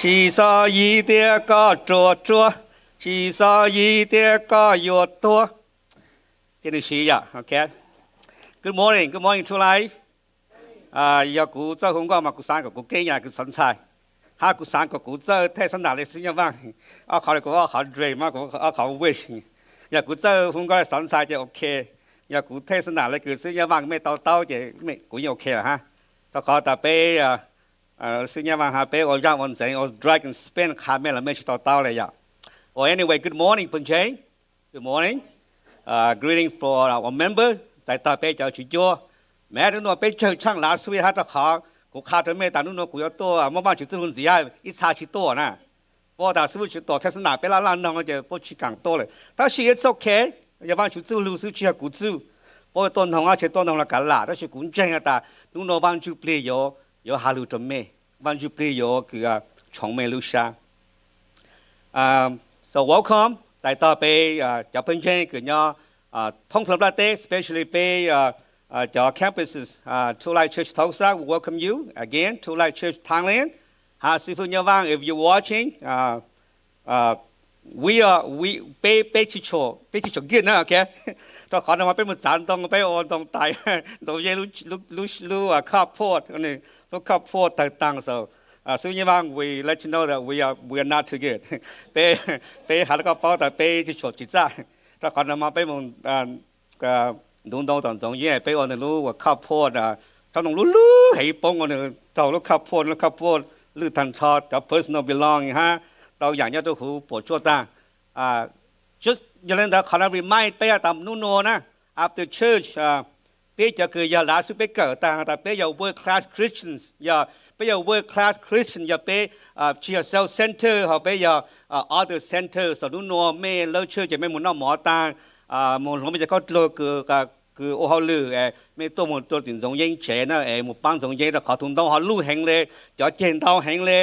Tsis xav yig tias koj ruam ruam, tsis xav yig tias koj yuav tuag. Ces nws siv yom, ok. Good morning, good morning, True Life. Yog kuv txawj hu nkauj mas kuv xav kom kuv keeb yam kuv xav ntxhais, hab kuv xav kom kuv txawj thej xab nam li Xib Nyaj Vaaj. Ob qhov li kuv ob qhov dream, kuv ob qhov wish. Yog kuv txawj hu nkauj li xav ntxhais ces ok. Yog kuv thej xab nam li kws Xib Nyaj Vaaj mej tau taub ces kuv yeej ok lawm hab. Rau qhov tas peb Xib Nyaj Vaaj has peb ua zaaj ua ntxeev ua drag and spin qha mej los mej tsis tau taub li yom. Well, anyway, good morning pawg ntseeg. Good morning. Greeting for our member, txais tag peb cov tswv cuab. Mas nub nua peb tsawg tshaaj lav xwb hab rau qhov kuv qha rau mej tas nub nua kuv yuav tuaj muab Vaajtswv txuj lug ntxiv, ib txha tsis tuaj na. Puab tas xib fwb tswv tuam thej xab nam peb laj laj noog ces puab tsis kaam tuaj lawm. Tab sis it's ok, yog Vaajtswv txuj lug xwb tsis yog kuv txuj. Puab tuaj noog dlaab tsi tuaj noog los kav lam, tab sis kuv ntseeg has tas nub nua Vaajtswv plig yuav has lug rau mej, Vaajtswv plig yuav kws tshoov mej lub sab. So welcome, txais tog peb cov pawg ntseeg kws nyob thoob plawg nplaj teb, especially peb cov campuses, True Life Church Tulsa, we welcome you again, True Life Church Thailand. Hab xib fwb Nyaj Vaaj, if you're watching, we are, we, peb, peb tsis tshua, peb tsis tshua good na, ok. Rau qhov no mas peb mus txav ntoo, peb ua ntoo tais, ntxoov yeeb lub, lub, lub cob phooj, lub cob phooj tawg taag, so xib fwb Nyaj Vaaj, we let you know that we are, we are not too good. Peb, peb has rau koj paub tas peb tsis tshua tsim txaj. Rau qhov no mas peb mus ntuv ntoo tom ntxoov yeeb, peb ua nwg lub cob phooj, tsob ntoo lub lub heev poob ua nwg raug lub cob phooj, lub cob phooj lwj taag nrho, cov personal belonging hab tau yaam nyob rau huv puam tsuaj taag. Yog le ntawd qhov no remind peb tas nub nua na, after church, peb cov kws yog lav xwb peb kawm taag tas peb yog world class Christians, yog peb yog world class Christian, yog peb tsis yog self center, ho peb yog other center. So nub nua mej lawb tshwj ces mej mus noj mov taag, mus hloov mej cov kauj dluag kws ua hauj lwm, mej tuaj mus rua tim ntxoov yeeb tsev na, es mus paab ntxoov yeeb rau qhov tug ntoo ho luj heev le, cov ceg ntau heev le.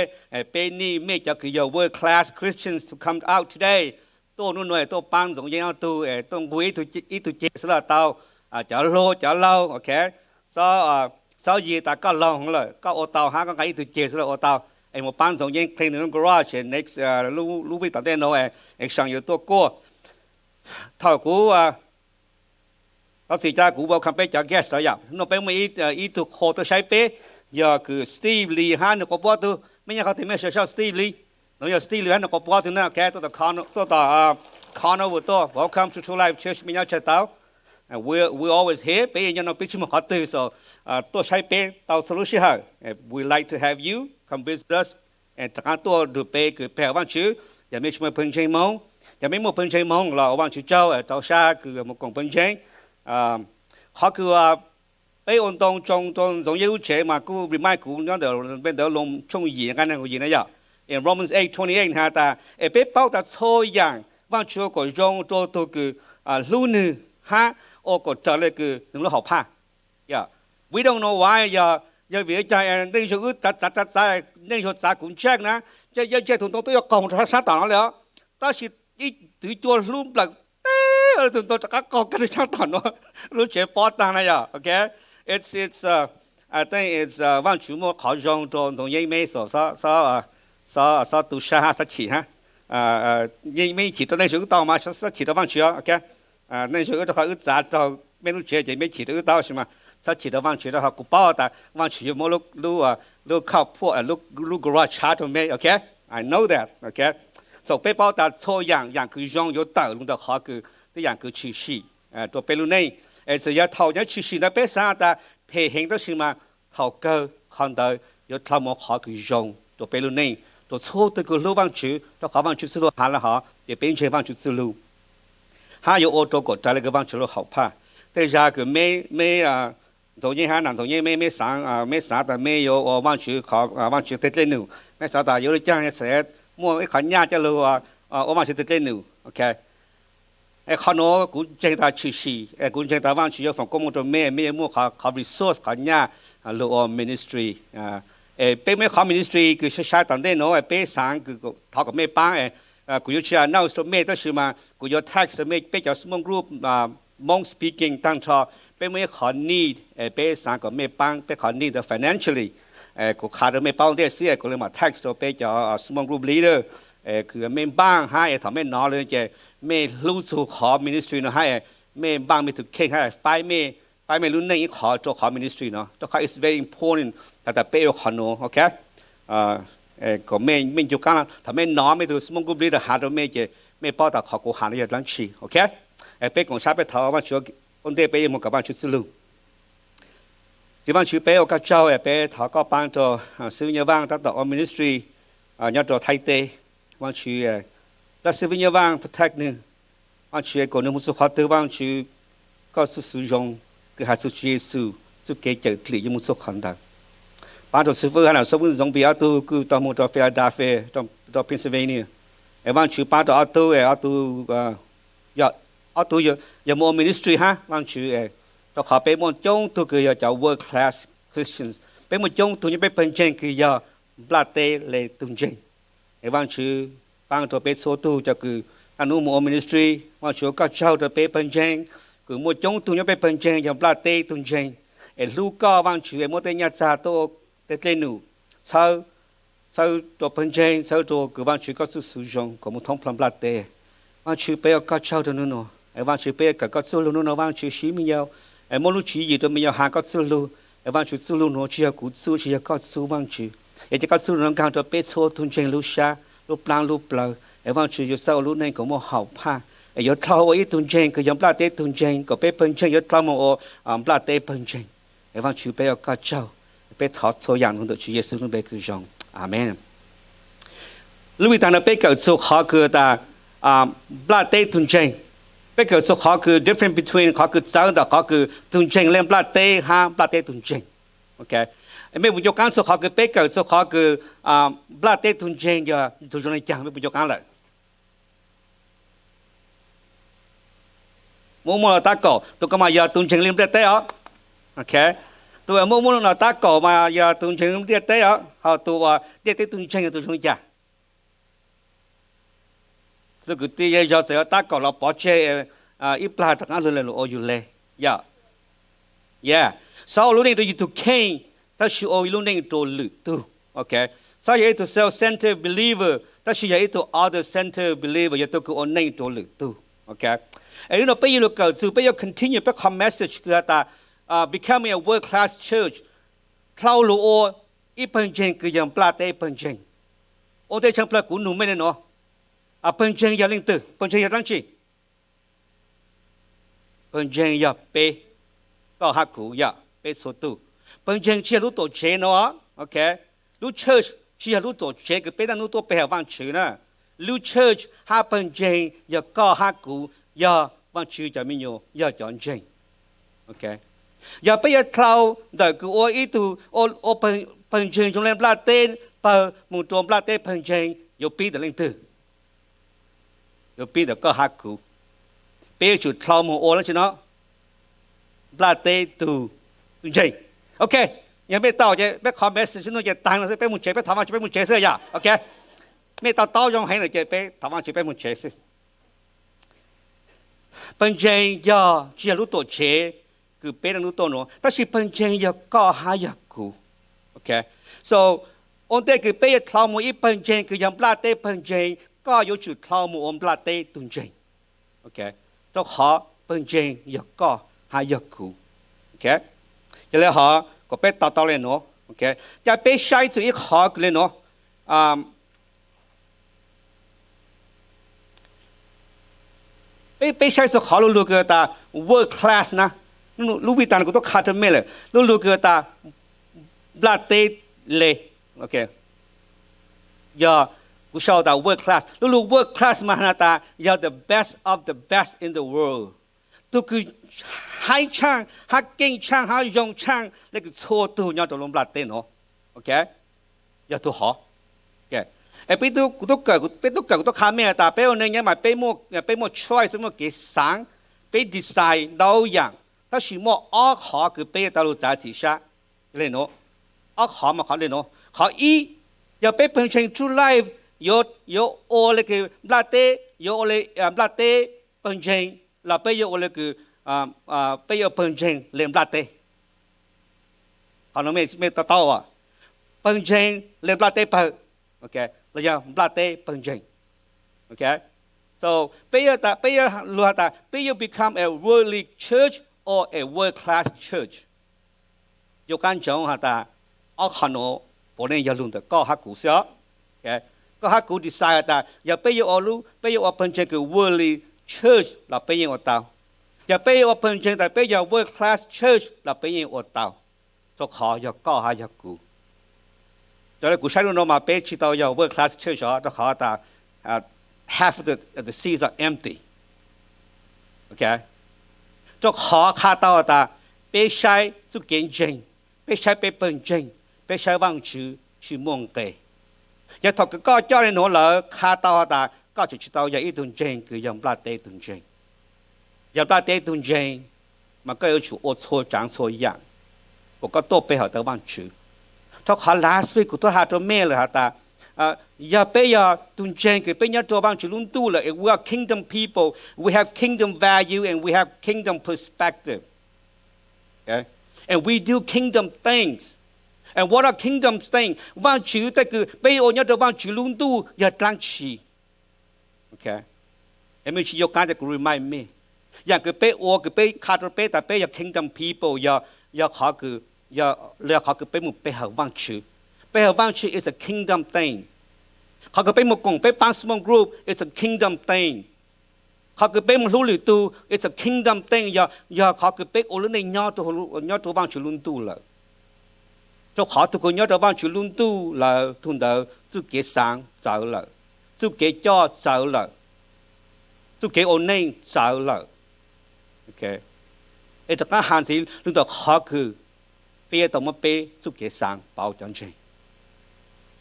Peb need mej cov kws yog world class Christians to come out today, tuaj nub nua tuaj paab ntxoov yeeb ob tug, tuaj nqug ib tug ceg xwb los tau, cov hluas cov laug, ok. Xob yig tas koj laug heev lawm koj ua tau hab, koj nqa ib tug ceg xwb los ua tau, es mus paab ntxoov yeeb clean nws lub garage, next, lub week tom ntej no, es Sean yuav tuaj kuaj. Thaum kuv tau txim cas kuv welcome peb cov guest los yom. Nub nua peb muaj ib tug qhua tuaj saib peb, yog kws Steve Lee hab nwg quas puab tug. Mej nyob qhov twg mej sawv sau Steve Lee? Nov yog Steve Lee hab nwg quas puab tug na, ok. Tuaj tom, tuaj tom Connor, tuaj, welcome to True Life Church, mej nyob tsawg tau. We always here, peb yeej nyob no peb tsis mus qhov twg, so tuaj saib peb tau txhua lub sij hawm. We like to have you come visit us. Rov qaab tuaj nrug peb kws pe hawm Vaajtswv. Yog mej tsis muaj pawg ntseeg Moob, yog mej muaj pawg ntseeg Moob los ua Vaajtswv tsaug, rau sab kws moog koom pawg ntseeg. Qhov kws peb ua ntoo tsoo rua ntxoov yeeb lub tsev mas kuj remind kuv nyob ntawm, peb ntawd Loos tshooj yim nqai neeg yim na yom. In Romans eight twenty-eight has tas es peb paub tas txhua yaam Vaajtswv ua kom zoo rua tug kws hlub nwg hab ua kom raws le kws nwg lub hom phaj. We don't know why, yog, yog vim le caag neej zoo wb txav txav txav txav, neej zoo txav kuv ntseeg na, yeej ntseeg tug ntoo tuaj yuav qaug rua sab tom no le os. Tab sis ib tug cua hlub nplawm teb, tug ntoo rov qaab qaug kag rua sab tom no, lub tsev pob taag na yom, ok. It's, it's, I think it's, Vaajtswv muaj qhov zoo rua ntxoov yeeb meb, so xob tu sab hab xob chim hab. Yeej meb chim rua neej zoo wb tau mas xob chim rua Vaajtswv, ok. Neej zoo wb rua qhov wb txav raug meb lub tsev ces meb chim rua wb tau, tab sis mas xob chim rua Vaajtswv rua qhov kuv paub tas Vaajtswv yuav muab lub, lub kauj phuaj, lub garage tshab rua meb, ok. I know that, ok. So peb paub tas txhua yaam, yaam kws zoo yuav tawm lug ntawm qhov kws tej yaam kws tshwm sim rua peb lub neej. Es txawm yog thaum nyob tshwm sim ntawd peb xaav tas phem heev, tab sis mas thaum kawg qhov ntawd yuav dlhau moog qhov kws zoo rua peb lub neej, rua txhua tug kws hlub Vaajtswv, rua qhov Vaajtswv txuj lug has le hov ces peb ntseeg Vaajtswv txuj lug hab yuav ua rua kom raws le kws Vaajtswv lub hom phaj. Tej zag kws meb, meb ntxoov yeeb hab nam ntxoov yeeb, meb, meb xaav, meb xaav tas meb yuav ua Vaajtswv, Vaajtswv teg dlej num, meb xaav tas yuav le caag txawm muaj ib qhov nyaj coj lug ua Vaajtswv teg dlej num, ok. Es qhov nuav kuv ntseeg tas tshwm sim, es kuv ntseeg tas Vaajtswv yuav foom koob moov rua meb, meb yuav muaj qhov, qhov resource, qhov nyaj lug ua ministry. Es peb muaj ib qhov ministry kws sai sai tom ntej nuav, peb xaav kws thov kom mej paab. Kuv yuav tsis announce rua mej, tab sis mas kuv yuav text rua mej, peb cov small group, Hmong speaking taag nrho, peb muaj ib qhov need, es peb xaav kom mej paab peb qhov need ntawd financially. Kuv qha rau mej paub ntej xwb es kuv le mam text rau peb cov small group leader, kws mej npaaj hab es thaum mej nov le ces mej hlub txug qhov ministry no hab es mej npaaj mej tug kheej hab faib mej, faib mej lub neej ib qhov rua qhov ministry no, rua qhov it's very important has tas peb ua qhov nuav, ok. Kom mej, mej ncu qaab, thaum mej nov mej tug small group leader has rau mej ces mej paub tas qhov kuv has nuav yog dlaab tsi, ok. Peb koom sab peb thov Vaajtswv ua ntej peb yuav moog kom Vaajtswv txuj lug. Txiv Vaajtswv, peb ua koj tsaug es peb thov koj paab rua Xib Fwb Nyaj Vaaj taab tom ua ministry nyob rua Thaib teb. Vaajtswv, pab Xib Fwb Nyaj Vaaj protect nwg. Vaajtswv, kuas nwg moog txug qhov twg Vaajtswv, koj txuj xwv zoo kws has txug Tswv Yexus txuj kev cawm dlim yuav moog txug qhov ntawd. Paab rua Xib Fwb hab Xib Fwb Ntxoov Npis ob tug kws tau moog rua Philadelphia, rua Pennsylvania, es Vaajtswv paab rua ob tug es ob tug, ob tug yog moog ua ministry hab Vaajtswv, rua qhov peb muaj coob tug kws yog cov world class Christians, peb muaj coob tug nyob peb pawg ntseeg kws yog nplaj teb le tug ntseeg. Es Vaajtswv paab rua peb txhua tug cov kws naj nub moog ua ministry, Vaajtswv ua koj tsaug rua peb pawg ntseeg kws muaj coob tug nyob peb pawg ntseeg yog nplaj teb tug ntseeg, es hlub koj Vaajtswv es muab tej nyaj txag tuaj ua tej dlej num txhawb, txhawb rua pawg ntseeg, txhawb rua kws Vaajtswv koj txuj xwv zoo kuas moog thoob plawg nplaj teb. Vaajtswv peb ua koj tsaug rua nub nua, es Vaajtswv peb yuav kawm koj txuj lug nub nua Vaajtswv siv me nyuam, es muab lub tswv yim rua me nyuam has koj txuj lug, es Vaajtswv txuj lug nua tsi yog kuv txuj, tsi yog koj txuj Vaajtswv, es cia koj txuj lug nua nkaag rua peb txhua tug ntseeg lub sab, lub plaab lub plawv, es Vaajtswv yuav xaav ua lub neej kuas muaj haum phaj, es yuav dlhau ua ib tug ntseeg kws yog nplaj teb tug ntseeg, kuas peb pawg ntseeg yuav dlhau moog ua nplaj teb pawg ntseeg. Es Vaajtswv peb ua koj tsaug, peb thov txhua yaam nug ntawm Tswv Yexus lub npe kws zoo. Amees. Lub vij tas no peb kawm txug qhov kws tas nplaj teb tug ntseeg. Peb kawm txug qhov kws difference between qhov kws txawv ntawm qhov kws tug ntseeg le nplaj teb hab nplaj teb tug ntseeg. Ok, mej puas nco qaab txug qhov kws peb kawm txug qhov kws nplaj teb tug ntseeg yog tug zoo le caag, mej puas nco qaab lawm? Muaj muaj no tab kaum, tus ko mas yog tug ntseeg le nplaj teb os. Ok, tus muaj muaj no tab kaum mas yog tug ntseeg le nplaj teb os, ho tus uas nplaj teb tug ntseeg yog tug zoo le caag? Txuj kwv tij, yog txawm yog tab kaum los pov tseg ib plag rov qaab lug le lug ua yug le. Yog, yog, xob ua lub neej rua yug tug kheej, tab sis ua lub neej rua lwm tug. Ok, xob yog ib tug self-centered believer, tab sis yog ib tug other-centered believer, yog tug kws ua neej rua lwm tug. Ok, es lub no peb yuav lug kawm txug, peb yuav continue peb qhov message kws has tas becoming a world class church, dlhau lug ua ib pawg ntseeg kws yog nplaj teb pawg ntseeg. Ua ntej tshaj plawg kuv nug mej le nuav, pawg ntseeg yog leej twg? Pawg ntseeg yog dlaab tsi? Pawg ntseeg yog peb, koj hab kuv, yog peb txhua tug. Pawg ntseeg tsi yog lub tuam tsev nuav, ok. Lub church tsi yog lub tuam tsev kws peb naj nub tuaj pe hawm Vaajtswv na. Lub church hab pawg ntseeg yog koj hab kuv, yog Vaajtswv cov me nyuam, yog cov ntseeg. Ok, yog peb yuav dlhau ntawm kws ua ib tug, ua pawg ntseeg zoo le nplaj teb pawg moog rua nplaj teb pawg ntseeg, yuav pib ntawm leej twg? Yuav pib ntawm koj hab kuv. Peb yuav tsum dlhau moog ua dlaab tsi no? Nplaj teb tug, tug ntseeg. Ok, yog mej tau ces peb qhov message nuav ces taag no xwb, peb moog tsev, peb thov Vaajtswv peb moog tsev xwb yog. Ok, mej tau taub zoo heev lawm ces peb thov Vaajtswv peb moog tsev xwb. Pawg ntseeg yog tsi yog lub tuam tsev kws peb naj nub tuaj nuav, tab sis pawg ntseeg yog koj hab yog kuv. Ok, so ua ntej kws peb yuav dlhau moog ua ib pawg ntseeg kws yog nplaj teb pawg ntseeg, koj yuav tsum dlhau moog ua nplaj teb tug ntseeg. Ok, rua qhov pawg ntseeg yog koj hab yog kuv. Ok, yog le hov kom peb to taub le nuav. Ok, ca peb saib txug ib qhov kws le nuav. Peb, peb saib txug qhov lu lug kws tas world class na. Lub vij tas no kuv tub qha rua mej lawm, lu lug kws tas nplaj teb le. Ok, yog kuv sau tas world class, lu lug world class mas has tas yog the best of the best in the world, tug kws haib tshaaj hab keej tshaaj hab zoo tshaaj le kws txhua tug nyob rua lub nplaj teb nuav. Ok, yog tug hov. Es peb tub kawm, peb tub kawm kuv tub qha mej has tas peb ua neej nyob mas peb muaj, peb muaj choice, peb muaj kev xaav, peb decide ntau yaam, tab sis muaj ob qhov kws peb yuav tau lug txav txim sab. Le nuav, ob qhov mas qhov le nuav, qhov ib, yog peb pawg ntseeg True Life yuav, yuav ua le kws nplaj teb, yuav ua le nplaj teb pawg ntseeg los peb yuav ua le kws, peb yuav pawg ntseeg le nplaj teb. Qhov nuav mej to taub as. pawg ntseeg le nplaj teb pawg, los yog nplaj teb pawg ntseeg. So peb yuav, peb yuav lug has tas peb yuav become a worldly church or a world class church. Yuav qab ntsoov has tas ob qho nuav puav leej yog lug ntawm koj hab kuv xwb os. Koj hab kuv decide has tas yog peb yuav ua lub, peb yuav ua pawg ntseeg kws worldly church los peb yeej ua tau. Yog peb yuav ua pawg ntseeg tas peb yog world class church los peb yeej ua tau, rau qhov yog koj hab yog kuv. Raws le kuv saib lub nuav mas peb tsis tau yog world class church os, rau qhov tas half of the, the seats are empty. Rau qhov qha tau has tas peb saib txuj kev ntseeg, peb saib peb pawg ntseeg, peb saib Vaajtswv tsis muaj nqe. Yog thaum kws koj coj le nuav lawm qha tau has tas koj tseem tsis tau yog ib tug ntseeg kws yog nplaj teb tug ntseeg. Yog nplaj teb tug ntseeg mas koj yuav tsum ua txhua tsaav txhua yaam kuas koj tuaj pe hawm tau Vaajtswv. Rau qhov last week kuv twb has rau mej lawm has tas yog peb yog tug ntseeg kws peb nyob rua Vaajtswv lub ntuj lawm, if we are kingdom people, we have kingdom value and we have kingdom perspective. And we do kingdom things. And what are kingdom things? Vaajtswv tej kws peb yuav ua nyob rau Vaajtswv lub ntuj yog dlaab tsi? Mej tsis yuav qaab ces kuv remind mej. Yaam kws peb ua kws peb qha rau peb tas peb yog kingdom people yog, yog qhov kws, yog qhov kws peb mus pe hawm Vaajtswv. Pe hawm Vaajtswv is a kingdom thing. Qhov kws peb mus koom peb paab small group is a kingdom thing. Qhov kws peb mus hlub lwm tug is a kingdom thing, yog, yog qhov kws peb ua lub neej nyob rua Vaajtswv lub ntuj lawm. Rau qhov tug kws nyob rau Vaajtswv lub ntuj lawm tug ntawd txuj kev xaav txawv lawm, txuj kev coj txawv lawm, txuj kev ua neej txawv lawm. Es rov qaab has ntxiv lug ntawm qhov kws peb yuav tau muab peb txuj kev xaav pauv cov ntseeg.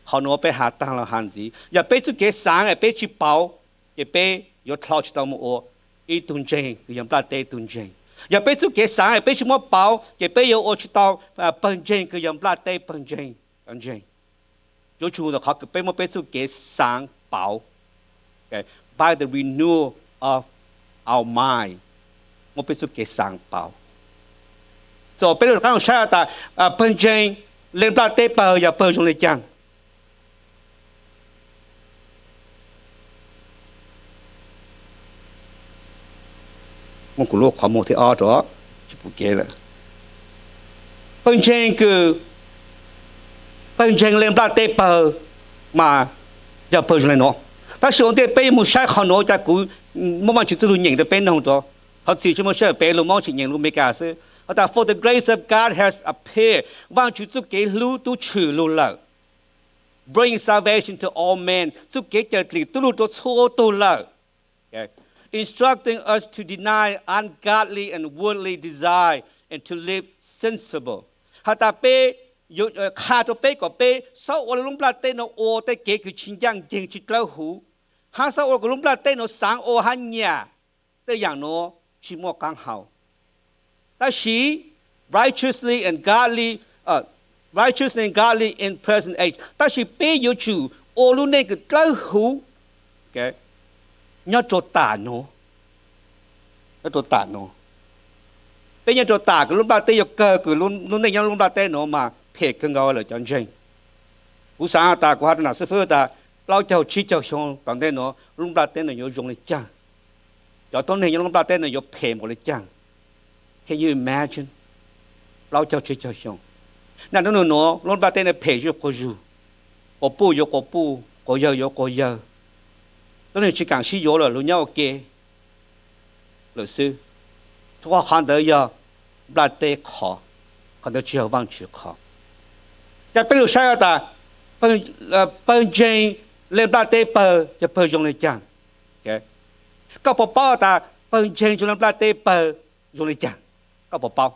Qhov nuav peb has taag los has ntxiv, yog peb txuj kev xaav es peb tsis pauv, ces peb yuav dlhau tsis tau mus ua ib tug ntseeg kws yog nplaj teb tug ntseeg. Yog peb txuj kev xaav es peb tsis muab pauv ces peb yuav ua tsis tau pawg ntseeg kws yog nplaj teb pawg ntseeg cov ntseeg. Yuav tsum ntawm qhov kws peb muab peb txuj kev xaav pauv. By the renewal of our mind, muab peb txuj kev xaav pauv. So peb lug rov qaab saib tas pawg ntseeg le nplaj teb pawg yog pawg zoo le caag? Muab kuv lub qhov muag thib ob rua, tsis pum kev lawm. Pawg ntseeg kws, pawg ntseeg le nplaj teb pawg mas yog pawg zoo le nuav. Tab sis ua ntej peb yuav mus saib qhov nuav, cas kuv muab Vaajtswv txuj lug nyeem rau peb noog rua. Thov txim tsis muaj sij hawm, peb lug Moob tseem nyeem lub Amelikas xwb. Has tas, for the grace of God has appeared, Vaajtswv txuj kev hlub tub tshwm lug lawm. Bringing salvation to all men, txuj kev cawm dlim tub lug rua txhua tug lawm. Instructing us to deny ungodly and worldly desire and to live sensible. Has tas peb, qha rua peb kom peb xob ua lub nplaj teb nuav ua tej kev kws tsis ncaaj nceeg tsis dlawb huv, hab xob ua kom lub nplaj teb nuav xaav ua hab nyam, tej yaam nuav tsis muaj qaab hau. Tab sis righteously and godly, righteously and godly in present age, tab sis peb yuav tsum ua lub neej kws dlawb huv nyob rua tam nuav. Nyob rua tam nuav, peb nyob rua tam kws lub nplaj teb yuav kawg kws lub neej nyob lub nplaj teb nuav mas phem kawg nkaus lawm cov ntseeg. Kuv xaav tas kuv has rua nam xib fwb tas plaub caug tsib caug xyoo tom ntej nuav lub nplaj teb nuav yuav zoo le caag. Cov tuab neeg nyob lub nplaj teb nuav yuav phem npaum le caag. Can you imagine? Plaub caug tsib caug xyoo, naj nub nua nuav lub nplaj teb nuav phem zuj quas zug, quas puj yuav quas puj, quas yawg yuav quas yawg. Tuab neeg tsis kaam sib yuav lawm, lug nyob ua ke lawm xwb. Rua qhov ntawd yog nplaj teb qhov, qhov ntawd tsis yog Vaajtswv qhov. Cas peb lug saib tas pawg ntseeg le nplaj teb pawg yog pawg zoo le caag? Koj puas paub tas pawg ntseeg zoo le nplaj teb pawg zoo le caag? Koj puas paub?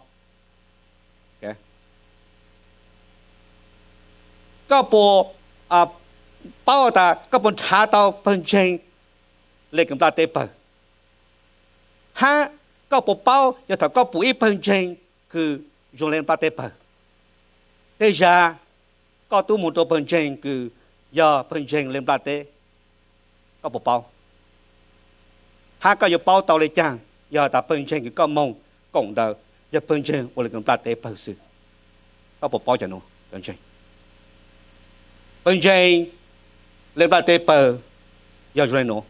Koj puas paub tas, koj puas nrhav tau pawg ntseeg le kws nplaj teb pawg? Hab koj puas paub yog thaum koj pum ib pawg ntseeg kws zoo le nplaj teb pawg, tej zag koj tub moog rua pawg ntseeg kws yog pawg ntseeg le nplaj teb, koj puas paub? Hab koj yuav paub tau le caag yog tas pawg ntseeg kws koj moog koom ntawd yog pawg ntseeg ua le kws nplaj teb pawg xwb? Koj puas paub cov nuav cov ntseeg? Pawg ntseeg le nplaj teb pawg yog zoo le nuav: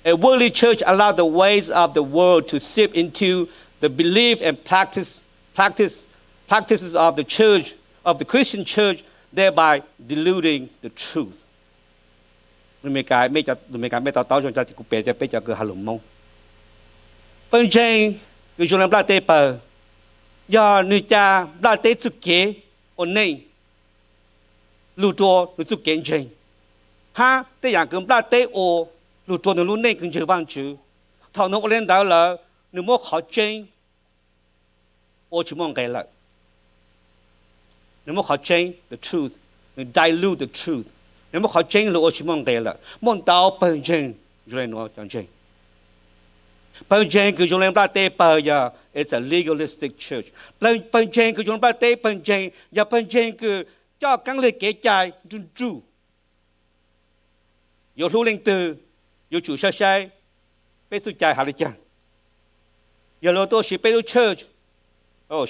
A worldly church allow the ways of the world to seep into the belief and practice, practice, practices of the church, of the Christian church, thereby diluting the truth. Lus Amelikas mej to taub zoo, kuv piav rua peb cov kws has lus Moob. Pawg ntseeg kws zoo le nplaj teb pawg yog nwg ca nplaj teb txuj kev ua neej lug rua nwg txuj kev ntseeg, hab tej yaam kws nplaj teb ua lug rua nwg lub neej kws ntseeg Vaajtswv. Thaum nwg ua le ntawd lawm, nwg muab qhov tseeb ua tsis muaj nqe lawm. Nwg muab qhov tseeb, the truth, nwg dilute the truth. Nwg muab qhov tseeb lug ua tsis muaj nqe lawm. Muaj ntau pawg ntseeg zoo le nuav cov ntseeg. Pawg ntseeg kws zoo le nplaj teb pawg yog it's a legalistic church. Pawg ntseeg kws zoo le nplaj teb pawg ntseeg yog pawg ntseeg kws coj kaab lig kev cai nruj nruj. Yuav hlub leej twg, yuav tsum saib saib peb txuj cai has le caag. Yog luag tuaj siv peb lub church,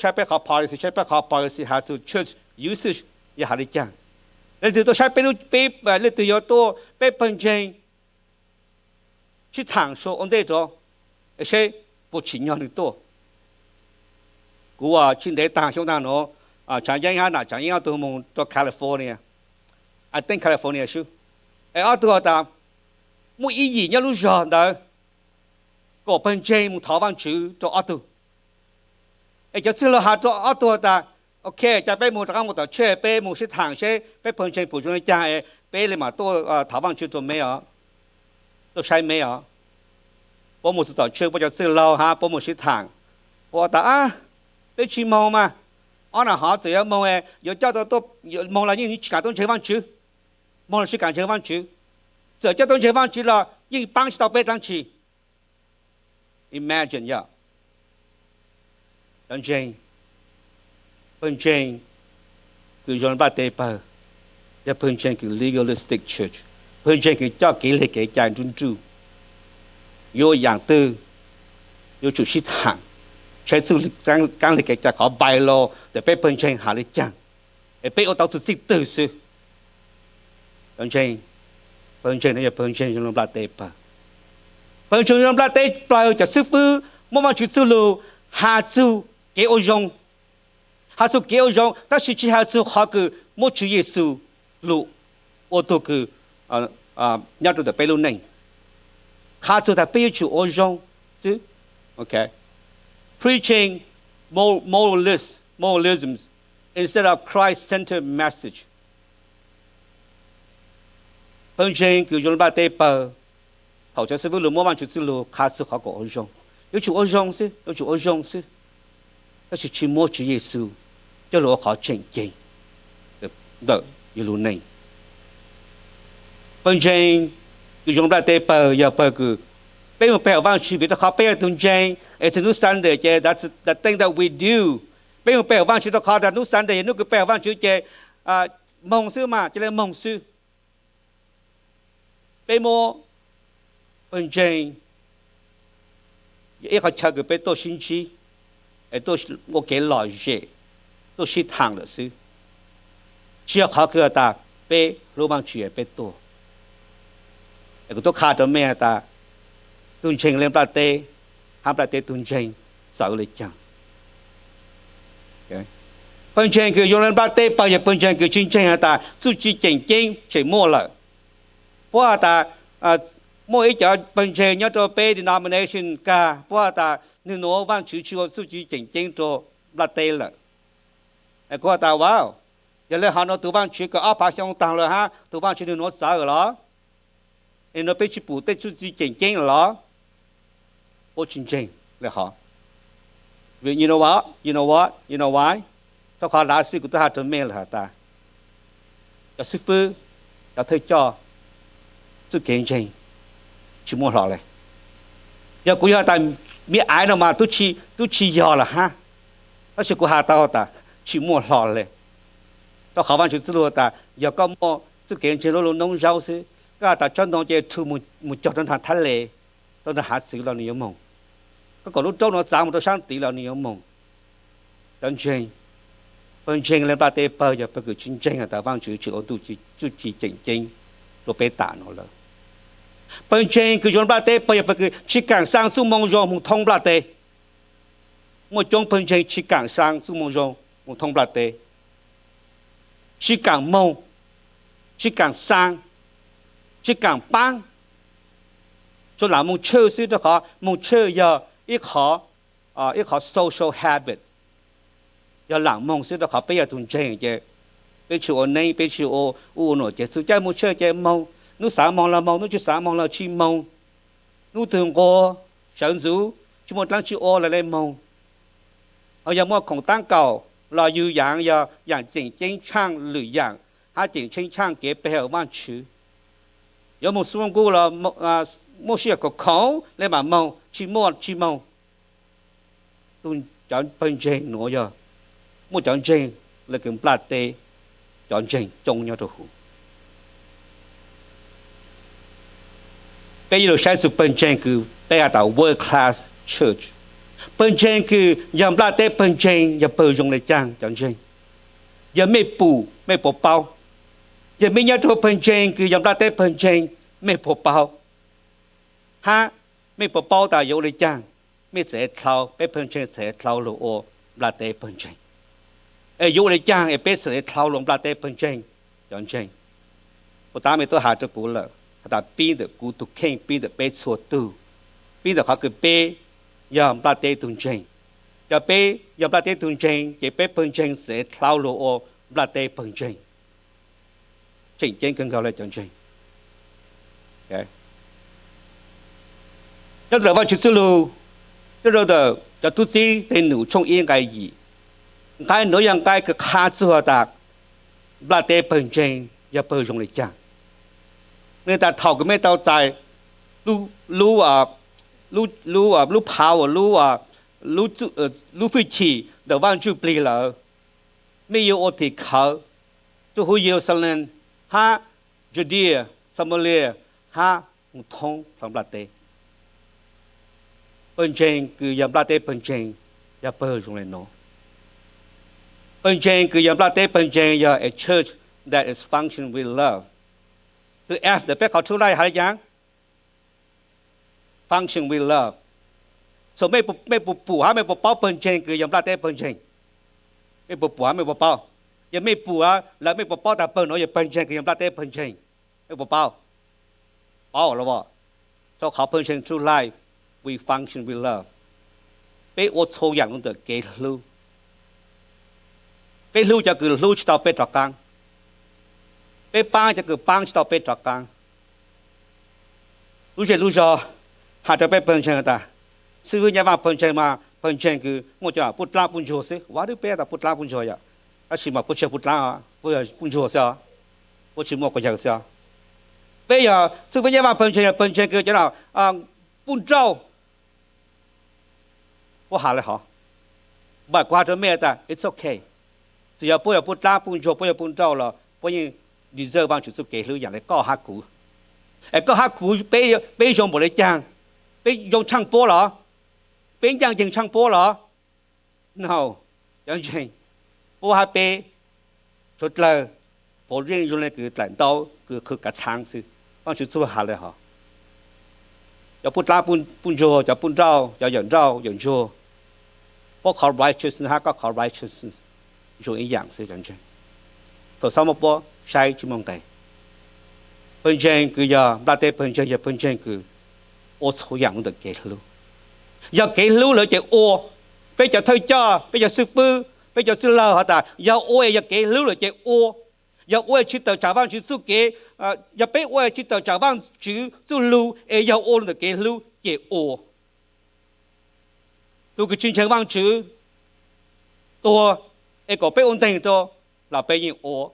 saib peb qhov policy, saib peb qhov policy has txug church usage yog has le caag. Leej twg tuaj saib peb lub, peb, leej twg yuav tuaj peb pawg ntseeg sib thaam ua ntej rua, es seb puas tsim nyog nwg tuaj. Kuv ua tsis ntev taag xyoo taag nuav, Tsaav Yeeb hab nam Tsaav Yeeb ob tug moog rua California, I think California xwb. Es ob tug has tas muaj ib yim nyob lub zog ntawd kom pawg ntseeg moog thov Vaajtswv rua ob tug. Es cov txwj laug has rua ob tug has tas, ok, ca peb moog rov qaab moog tom church, peb moog sib thaam seb peb pawg ntseeg puas zoo le caag es peb le maam tuaj thov Vaajtswv rua meb os, tuaj saib meb os. Puab moog txug tom church, puab cov txwj laug hab puab moog sib thaam, puab tas, peb tsis moog mas, ob nam hov txawm yuav moog, yuav coj tau tuaj moog los yeej tsis kaam tuaj ntseeg Vaajtswv. Moog los tsis kaam ntseeg Vaajtswv, txawm coj tuaj ntseeg Vaajtswv los yeej paab tsis tau peb dlaab tsi. Imagine, yog cov ntseeg, pawg ntseeg kws zoo le nplaj teb pawg yog pawg ntseeg kws legalistic church, pawg ntseeg kws coj kev lig kev cai nruj nruj. Yuav ua yaam twg, yuav tsum sib thaam, saib txuj kaab lig kev cai qhov bylaw ntawm peb pawg ntseeg has le caag, es peb ua tau txug txij twg xwb. Cov ntseeg, pawg ntseeg nuav yog pawg ntseeg zoo le nplaj teb pawg. Pawg ntseeg zoo le nplaj teb pawg cov xib fwb muab Vaajtswv txuj lug has txug kev ua zoo, has txug kev ua zoo, tab sis tsis has txug qhov kws muab Tswv Yexus lug ua tug kws nyob rua ntawm peb lub neej. Has txug tas peb yuav tsum ua zoo xwb. Preaching moralist, moralism instead of Christ-centered message. Pawg ntseeg kws zoo le nplaj teb pawg, thaum cov xib fwb lug muab Vaajtswv txuj lug qha txug qhov kom ua zoo, yuav tsum ua zoo xwb, yuav tsum ua zoo xwb, tab sis tsis muab Tswv Yexus coj lug ua qhov tseem ceeb ntawm yug lub neej. Pawg ntseeg kws zoo le nplaj teb pawg yog pawg kws peb moog pe hawm Vaajtswv vim rau qhov peb yog tug ntseeg, es txug nub Sunday ces that's the thing that we do. Peb moog pe hawm Vaajtswv rau qhov tas nub Sunday yog nub kws pe hawm Vaajtswv ces moog xwb mas, cia le moog xwb. Peb muab pawg ntseeg yog ib qhov chaw kws peb tuaj sib ntsib, es tuaj ua kev lom zem, tuaj sib thaam lawm xwb. Tsis yog qhov kws has tas peb hlub Vaajtswv es peb tuaj. Es kuv tub qha rau mej has tas tug ntseeg le nplaj teb hab nplaj teb tug ntseeg txawv le caag. Pawg ntseeg kws zoo le nplaj teb pawg yog pawg ntseeg kws tsis ntseeg has tas txuj ci tseem ceeb tseem muaj lawm. Puab has tas muaj ib cov pawg ntseeg nyob rau peb denomination kag, puab has tas nwg nuav Vaajtswv tsis ua txuj ci tseem ceeb rua nplaj teb lawm. Kuv has tas, wow, yog le hov nuav tug Vaajtswv kws ob phav xyoo taag lawm hab tug Vaajtswv nwg nuav txawv lawm los? Nwg nuav peb tsis pum tej txuj ci tseem ceeb lawm los? Puab tsis ntseeg le hov. You know what? You know what? You know why? Rau qhov last week kuv tub has rua mej lawm has tas cov xib fwb, cov thawj coj, txuj kev ntseeg tsis muaj hlo le. Yog kuv yog has tas mib aiv no mas tub tsis yog lawm hab, tab sis kuv has tau tas tsis muaj hlo le. Rau qhov Vaajtswv txuj lug tas yog koj muaj txuj kev ntseeg lub lub noob zaub xwb, koj has tas tsob ntoo ces rhu mus cog rau nraag thab le, rau nraag hav txwv los nwg yuav moog. Koj kom lub roob nuav txav mus rau saab tid los nwg yuav moog. Cov ntseeg, Pawg ntseeg lawv nplaj teb pawg yog pawg kws tsis ntseeg has tas Vaajtswv tsis ua txuj ci tseem ceeb rua peb tam nuav lawm. Pawg ntseeg kws yuav nplaj teb pawg yog pawg kws tsis kaam xaa xuj moo zoo moog thoob nplaj teb. Muaj coob pawg ntseeg tsis kaam xaa xuj moo zoo moog thoob nplaj teb, tsis kaam moog, tsis kaam xaa, tsis kaam paab, tsuas laam moog tshwj xwb, rua qhov moog tshwj yog ib qhov, ib qhov social habit, yog laam moog xwb, rua qhov peb yog tug ntseeg ces peb tsis ua neeb, peb tsis ua ub ua nuav, ces txug caij moog tshwj ces moog, nub xaav moog los moog, nub tsis xaav moog los tsis moog, nub twg nquag sawv ntxuv tsis muaj dlaab tsi ua los le moog. Ho yog muaj khoom taab kaum los yug yaav, yog yaam tseem ceeb tshaaj lwm yaam hab tseem ceeb tshaaj kev pe hawm Vaajtswv. Yuav moog xuab nkuj los muaj sij hawm khoom khoom le maam moog, tsis muaj tsis moog. Cov pawg ntseeg nuav yog muaj cov ntseeg le kws nplaj teb cov ntseeg coob nyob rua huv. Peb yuav lug saib txug pawg ntseeg kws peb has tas world class church. Pawg ntseeg kws yog nplaj teb pawg ntseeg yog pawg zoo le caag cov ntseeg? Yog mej pum mej puas paub? Yog mej nyob rua pawg ntseeg kws yog nplaj teb pawg ntseeg, mej puas paub? Hab mej puas paub tas yuav ua le caag mej txawm dlhau, peb pawg ntseeg txawm dlhau lug ua nplaj teb pawg ntseeg? Es yuav ua le caag es peb txawm dlhau lug nplaj teb pawg ntseeg cov ntseeg? Puas tas mej tub has rua kuv lawm has tas pib ntawm kuv tug kheej, pib ntawm peb txhua tug, pib ntawm qhov kws peb yog nplaj teb tug ntseeg. Yog peb yog nplaj teb tug ntseeg ces peb pawg ntseeg txawm dlhau lug ua nplaj teb pawg ntseeg. Tseem ceeb kawg nkaus le cov ntseeg. Nyob rau Vaajtswv txuj lug, nyob rau ntawm cov tub txib Dej Num tshooj ib nqai yim, nqai nuav yog nqai kws qha txug tas nplaj teb pawg ntseeg yog pawg zoo le caag. Le tas thaum kws mej tau txais lub, lub, lub power, lub, lub fwj chim ntawm Vaaj Ntsuj Plig lawm, mej yuav ua tim khawv rua huv Yeluxalees hab Judia, Xamalia hab moog thoob plawv nplaj teb. Pawg ntseeg kws yog nplaj teb pawg ntseeg yog pawg zoo le nuav. Pawg ntseeg kws yog nplaj teb pawg ntseeg yog a church that is function with love. Kws F ntawm peb qhov txhua laj has le caag? Function with love. So mej puas pum hab mej puas paub pawg ntseeg kws yog nplaj teb pawg ntseeg? Mej puas pum hab mej puas paub? Yog mej pum lawm mej puas paub tas pawg nuav yog pawg ntseeg kws yog nplaj teb pawg ntseeg? Mej puas paub? Paub los as. Rua qhov pawg ntseeg Truth Life, we function with love. Peb ua txhua yaam lug ntawm kev hlub. Peb hlub cov kws hlub tsis tau peb rov qaab. Peb paab cov kws paab tsis tau peb rov qaab. Lub zej lub zog has rua peb pawg ntseeg tas, xib fwb Nyaj Vaaj pawg ntseeg mas pawg ntseeg kws muaj cov pub dlaab pub ntsuag xwb. Ua le peb tas pub dlaab pub ntsuag yom, tab sis mas puab tsis yog pub dlaab, puab yog pub ntsuag xwb os. Puab tsis muaj quas yawg xwb os. Peb yog xib fwb Nyaj Vaaj pawg ntseeg, yog pawg ntseeg kws cov pub nrauj. Puab has le hov, npaum kuv has rua mej tas it's okay. Txawm yog puab yog pub dlaab pub ntsuag, puab yog pub nrauj los puab yeej deserve Vaajtswv txuj kev hlub yaam le koj hab kuv. Es koj hab kuv peb zoo npaum le caag? Peb zoo tshaaj puab los? Peb ncaaj nceeg tshaaj puab los? No, cov ntseeg, puab hab peb tshuav dlawg, puab yeej zoo le kws dlaim ntaub kws qhwv kav txhaab xwb. Vaajtswv txuj has le hov, cov pub dlaab pub ntsuag, cov pub nrauj, cov yawm nrauj yawm ntsuag, puab qhov righteousness hab koj qhov righteousness zoo ib yaam xwb cov ntseeg. Thaum xob muab puab saib tsis muaj nqe. Pawg ntseeg kws yog nplaj teb pawg ntseeg yog pawg ntseeg kws ua txhua yaam lug ntawm kev hlub. Yog kev hlub lawm ces ua. Peb cov thawj coj, peb cov xib fwb, peb cov txwj lawg has tas yog ua es yog kev hlub lawm ces ua. Yog ua es tsis tawm tsam Vaajtswv txuj kev, yog peb ua es tsis tawm tsam Vaajtswv txuj lug es yog ua lug ntawm kev hlub ces ua. Tug kws tsis ntseeg Vaajtswv tuag es kom peb ua nteeg rua los peb yeej ua.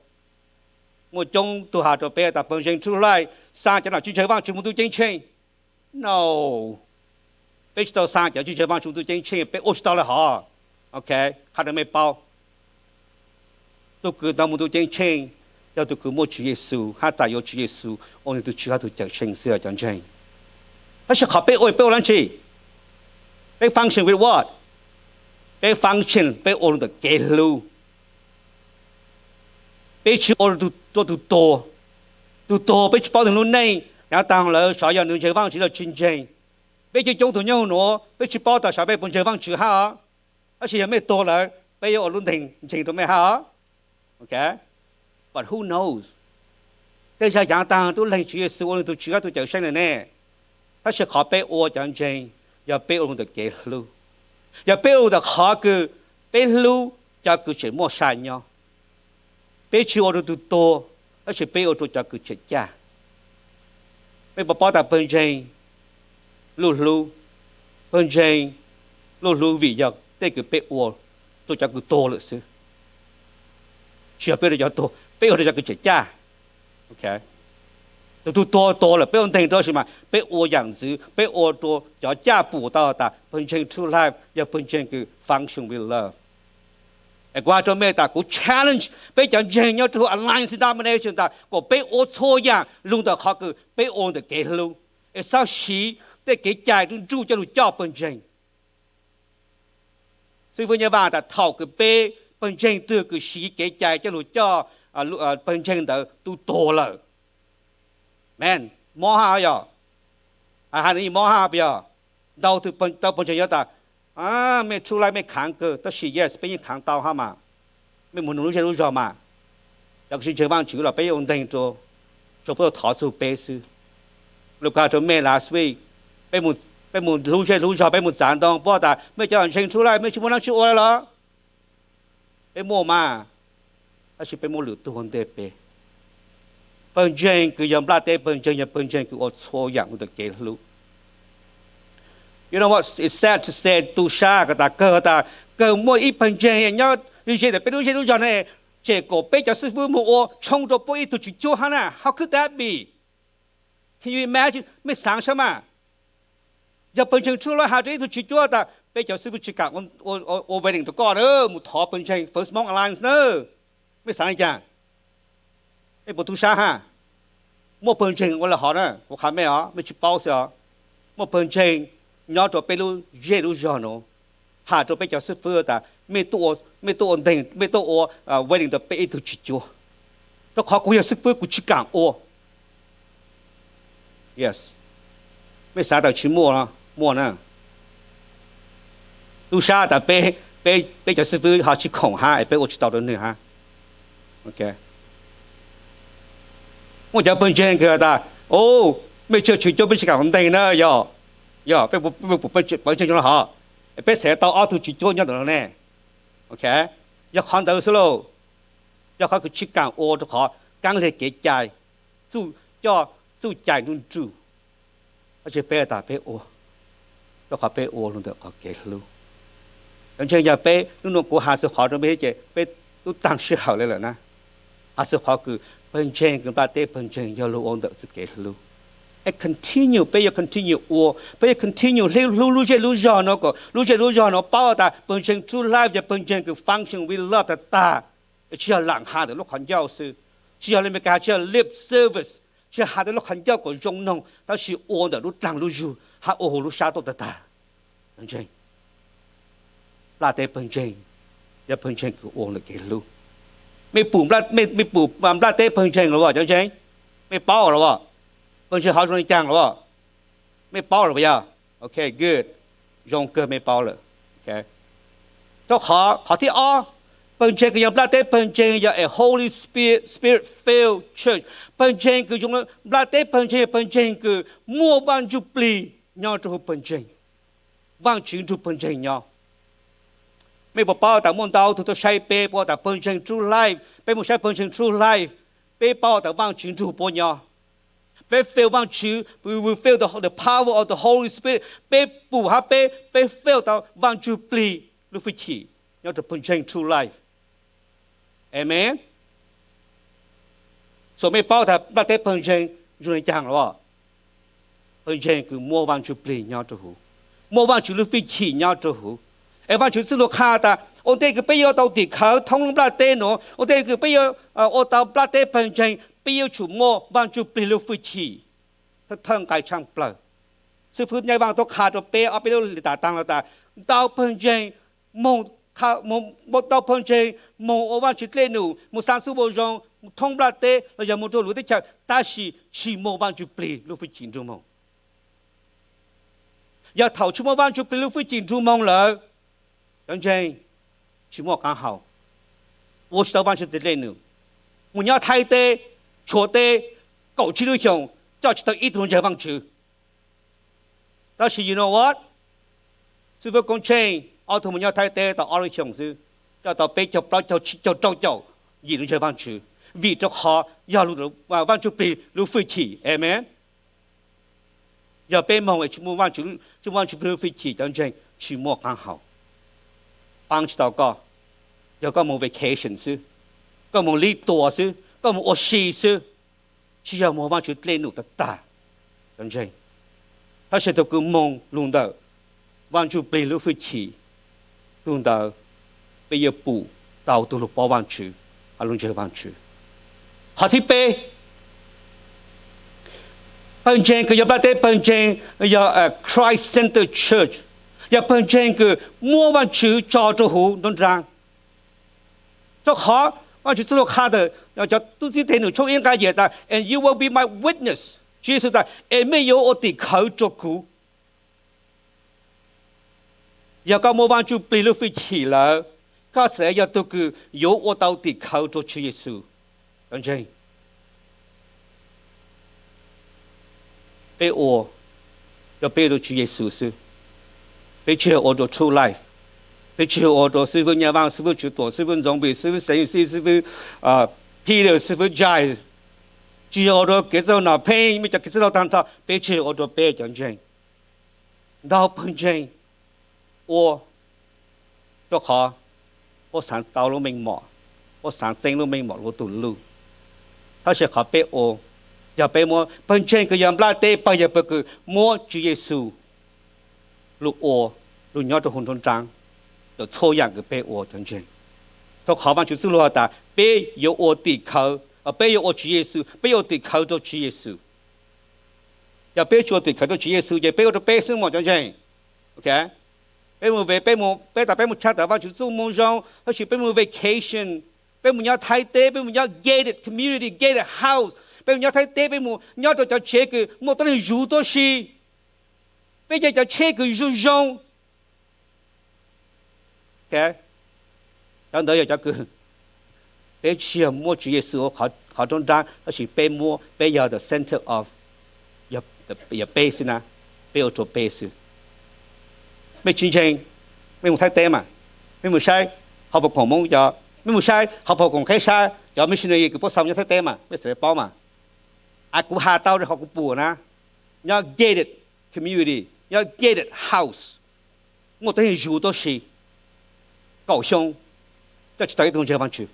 Muaj coob tug has rua peb tas pawg ntseeg Truth Life xaa cov nom tsis ntseeg Vaajtswv moog tub ceeb tsheej. No, peb tsis tau xaa cov tsis ntseeg Vaajtswv moog tub ceeb tsheej, peb ua tsis tau le hov. Ok, qha rua mej paub, tug kws tau moog tub ceeb tsheej yog tug kws muaj Tswv Yexus hab txais yuav Tswv Yexus ua nwg tug Tswv hab tug Cawmseej xwb cov ntseeg. Tab sis qhov peb ua, peb ua dlaab tsi? Peb function with what? Peb function, peb ua lug ntawm kev hlub. Peb tsis ua rau tus tuag. Tus tuag peb tsis paub nws lub neej yav tag lawm xyov yog nws ntseeg Vaajtswv los tsis ntseeg. Peb coob coob tug nyob nuav peb tsis paub tas xyov peb puas ntseeg Vaajtswv hab os. Tab sis yog mej tuag lawm peb yuav ua lub nteeg ntseeg rau mej hab os. But who knows? Tej zag yav tag tub leeg Tswv Yexus ua nws tus Tswv hab tus Cawm Seej lawm ne. Tab sis qhov peb ua cov ntseeg yog peb ua rau ntawm kev hlub, yog peb ua rau ntawm qhov kws peb hlub cov kws tseem muaj sa nyob. Peb tsis ua rau tug tuag, tab sis peb ua rau cov kws tseem caj. Mej puas paub tas pawg ntseeg luj hlub, pawg ntseeg luj hlub vim yog tej kws peb ua rau cov kws tuag lawm xwb. Tsis yog peb ua rau cov tuag, peb ua rau cov kws tseem caj. Tus tug tuag tuag lawm peb ua nteeg rau, tab sis mas peb ua yam ntxwv, peb ua rau cov caj pum tau tas pawg ntseeg true life yog pawg ntseeg kws function with love. Es kuv has rau mej tas kuv challenge peb cov ntseeg nyob rau hauv Alliance Denomination tas kom peb ua txhua yam lug ntawm qhov kws peb ua ntawm kev hlub, es xob siv tej kev cai nruj nruj coj lug coj pawg ntseeg. Xib fwb Nyaj Vaaj tas thaum kws peb pawg ntseeg twg kws siv kev cai coj lug coj pawg ntseeg ntawd tub tuag lawm. Man, mob hab yog, has nws mob hab puas yog? Ntau tug pawg ntseeg yuav tas, mej true life mej khaav kawg, tab sis yes peb yeej khaav tau hab mas. Mej mus nug lub zej lub zog mas. Cov kws tsis ntseeg Vaajtswv los peb yuav ua nteeg rau, tsuas puab thov txug peb xwb. Lug kuv has rau mej last week, peb mus lub zej lub zog peb mus txav ntoo puab tas mej cov ntseeg true life mej tsis muaj dlaab tsi ua los? Peb muaj mas, tab sis peb muaj lwm tug ua ntej peb. Pawg ntseeg kws yog nplaj teb pawg ntseeg yog pawg ntseeg kws ua txhua yam lug ntawm kev hlub. You know what is sad to say, tu sab kawg tas, kawg tas, kawg muaj ib pawg ntseeg nyob ze ntawm peb lub zej lub zog ne, tsem kom peb cov xib fwb moog ua tshoob rau puab ib tug tswv cuab hab na. How could that be? Can you imagine? Mej xaav sab mas, yog pawg ntseeg true life has rau ib tug tswv cuab tas peb cov xib fwb tsis kaam ua wedding rau koj na, mus thov pawg ntseeg First Hmong Alliance na. Mej xaav le caag? Mej puas tu sab hab? Muaj pawg ntseeg ua le hov na, kuv qha mej os, mej tsis paub xwb os. Muaj pawg ntseeg nyob rau peb lub zej lub zog nuav has rau peb cov xib fwb tas mej tuaj ua nteeg, mej tuaj ua wedding rau peb ib tug tswv cuab, rau qhov kuv yog xib fwb kuv tsis kaam ua. Yes, mej xaav tas tsis muaj, muaj na. Tu sab tas peb, peb cov xib fwb ho tsis khoom hab es peb ua tsis tau rau nwg hab. Muaj cov pawg ntseeg kws tas, o, mej tsis yog tswv cuab peb tsis kaam ua nteeg na, yog, yog peb pum pawg ntseeg zoo le hov, peb txhais tau ob tug tswv cuab nyob ntawm no ne. Yog qhov ntawd xwb lauj, yog qhov kws tsis kaam ua rau qhov kaab leg kev cai, txuj cai nruj nruj. Tab sis peb tas peb ua, rau qhov peb ua lug ntawm qhov kev hlub. Cov ntseeg, yog peb nub nua kuv has xwm qhov rau mej ces peb tub taag sij hawm le lawm na. Has xwm qhov kws pawg ntseeg kws nplaj teb pawg ntseeg yog lug ua ntawm txuj kev hlub. Es continue, peb yuav continue ua, peb yuav continue hlub lub zej lub zog nuav kom lub zej lub zog nuav paub tas pawg ntseeg true life yog pawg ntseeg kws function with love tag tag. Es tsis yog laam has ntawm lub qhov ncauj xwb, tsis yog le Amelikas tsis yog lip service, tsis has ntawm lub qhov ncauj kom zoo noog, tab sis ua ntawm lub dlaag lub zug hab ua huv lub sab tuaj tag tag. Ntseeg, nplaj teb pawg ntseeg yog pawg ntseeg kws ua ntawm kev hlub. Mej pum, mej pum nplaj teb pawg ntseeg los as cov ntseeg? Mej paub los as? Pawg ntseeg hov zoo le caag los as? Mej paub los puas yog? Ok, good. Zoo kawg mej paub lawm. Rau qhov, qhov thib ob, pawg ntseeg kws yog nplaj teb pawg ntseeg yog a Holy Spirit, Spirit filled church. Pawg ntseeg kws zoo nplaj teb pawg ntseeg yog pawg ntseeg kws muaj Vaaj Ntsuj Plig nyob rau huv pawg ntseeg. Vaajtswv nrug pawg ntseeg nyob. Mej puas paub tas muaj ntau tug tuaj saib peb, puab tas pawg ntseeg True Life, peb mus saib pawg ntseeg True Life, peb paub tas Vaajtswv nrug puab nyob. Peb feel Vaajtswv, we, we feel the, the power of the Holy Spirit. Peb pum hab peb, peb feel tau Vaaj Ntsuj Plig lub fwj chim nyob rau pawg ntseeg True Life. Amen. So mej paub tas nplaj teb pawg ntseeg zoo le caag los? Pawg ntseeg kws muaj Vaaj Ntsuj Plig nyob rau huv, muaj Vaajtswv lub fwj chim nyob rau huv. Es Vaajtswv txuj lug qha tas ua ntej kws peb yuav tau tim khawv thoob lub nplaj teb nuav, ua ntej kws peb yuav ua tau nplaj teb pawg ntseeg, peb yuav tsum muaj Vaaj Ntsuj Plig lub fwj chim thawj nqai tshaaj plawg. Xib fwb Nyaj Vaaj tuaj qha rau peb ob peb lub tas taag los tas ntau pawg ntseeg moog, ntau pawg ntseeg moog ua Vaajtswv dlej num, moog xaav txuj moo zoo, thoob nplaj teb los yog mus rau lwm teb chaws, tab sis tsis muaj Vaj Ntsuj Plig lub hwj chim nrug moog. Yog thaum tsis muaj Vaj Ntsuj Plig lub hwj chim nrug moog lawm, cov ntseeg, tsis muaj qaav haus, ua tsis tau Vaj Ntsuj Plig dlej num, mus nyob Thaib teb, Tshuav teb, kaum tsib lub xyoos coj tsis tau ib tug ntseeg Vaajtswv. Tab sis you know what? Xib fwb Koob Tsheej ob tug mus nyob Thaib teb tau ob lub xyoos xwb, coj tau peb caug plaub caug tsib caug rau caum yim lub ntseeg Vaajtswv, vim rau qhov yog Vaj Ntsuj Plig lub hwj chim. Amen. Yog peb moog es tsis muaj Vaj Ntsuj Plig lub hwj chim, cov ntseeg, tsis muaj qaav haus, paab tsis tau koj. Yog koj moog vacation xwb, koj moog li tuas xwb, koj moog ua si xwb, tsis yog moog Vaj Ntsuj Plig dlej num tag tag, cov ntseeg. Tab sis tug kws moog lug ntawm Vaj Ntsuj Plig lub hwj chim, tug ntawd peb yuav pum tau tug lug paub Vaajtswv, lug ntseeg Vaajtswv. Qhov thib peb, pawg ntseeg kws yog nplaj teb pawg ntseeg yog Christ-centered church, yog pawg ntseeg kws muab Vaajtswv tso rua huv nruab nraab. Rua qhov Vaajtswv txuj lug qha ntawm cov tub txib teg num tshooj ib nqai yim tas, and you will be my witness. Tswv Yexus tas, es mej yuav ua tim khawv rua kuv. Yog koj muaj Vaajtswv Plig lub fwj chim lawm, koj txawm yog tug kws yuav ua tau tim khawv rua Tswv Yexus. Cov ntseeg, peb ua, yog peb ua rua Tswv Yexus xwb. Peb tsis yog ua rua True Life, peb tsis yog ua rua xib fwb Nyaj Vaaj, xib fwb Tswv Tuam, xib fwb Ntxoov Npis, xib fwb Xeev Xis, xib fwb Peter, xib fwb Jai, tsis yog ua rua kev txawj no pheej mej cov kev txawj no taag nrho, peb tsis yog ua rua peb cov ntseeg. Ntau pawg ntseeg ua rua qhov puab xaav tau lub meej mom, puab xaav txeeb lub meej mom lub tug luj. Tab sis qhov peb ua, yog peb muab, pawg ntseeg kws yog nplaj teb pawg yog pawg kws muab Tswv Yexus lug ua, lug nyob rua huv nruab nraab ntawm txhua yaam kws peb ua, cov ntseeg. Rua qhov Vaajtswv txuj lug has tas peb yuav ua tim khawv, peb yuav ua Tswv Yexus, peb yuav ua tim khawv rua Tswv Yexus. Yog peb tsis ua tim khawv rua Tswv Yexus ces peb ua rua peb xwb mog, cov ntseeg. Ok, peb mus ve, peb mus, peb tas peb mus tshaj tawm Vaajtswv txuj moo zoo, tab sis peb mus vacation, peb mus nyob Thaib teb, peb mus nyob gated community, gated house, peb mus nyob Thaib teb, peb mus nyob rua cov tsev kws muaj tuab neeg zuv tuab si, peb caij cov tsheb kws zoo zoo. Ok, cov ntawd yog cov kws peb tsis yog muab Tswv Yexus ua qhov nruab nraab, tab sis peb muab, peb yog the center of, yog peb xwb na, peb ua rua peb xwb. Mej tsis ntseeg, mej mus Thaib teb mas, mej mus saib hauv paus koom Moob cov, mej mus saib hauv paus koom Qheb Sab cov missionary kws puab xa nyob Thaib teb mas mej xav le paub mas. As kuv has tau rua qhov kuv pum na, nyob gated community, nyob gated house, muaj tuab neeg zuv tuab si, kaum xyoo, coj tsis tau ib tug ntseeg Vaajtswv.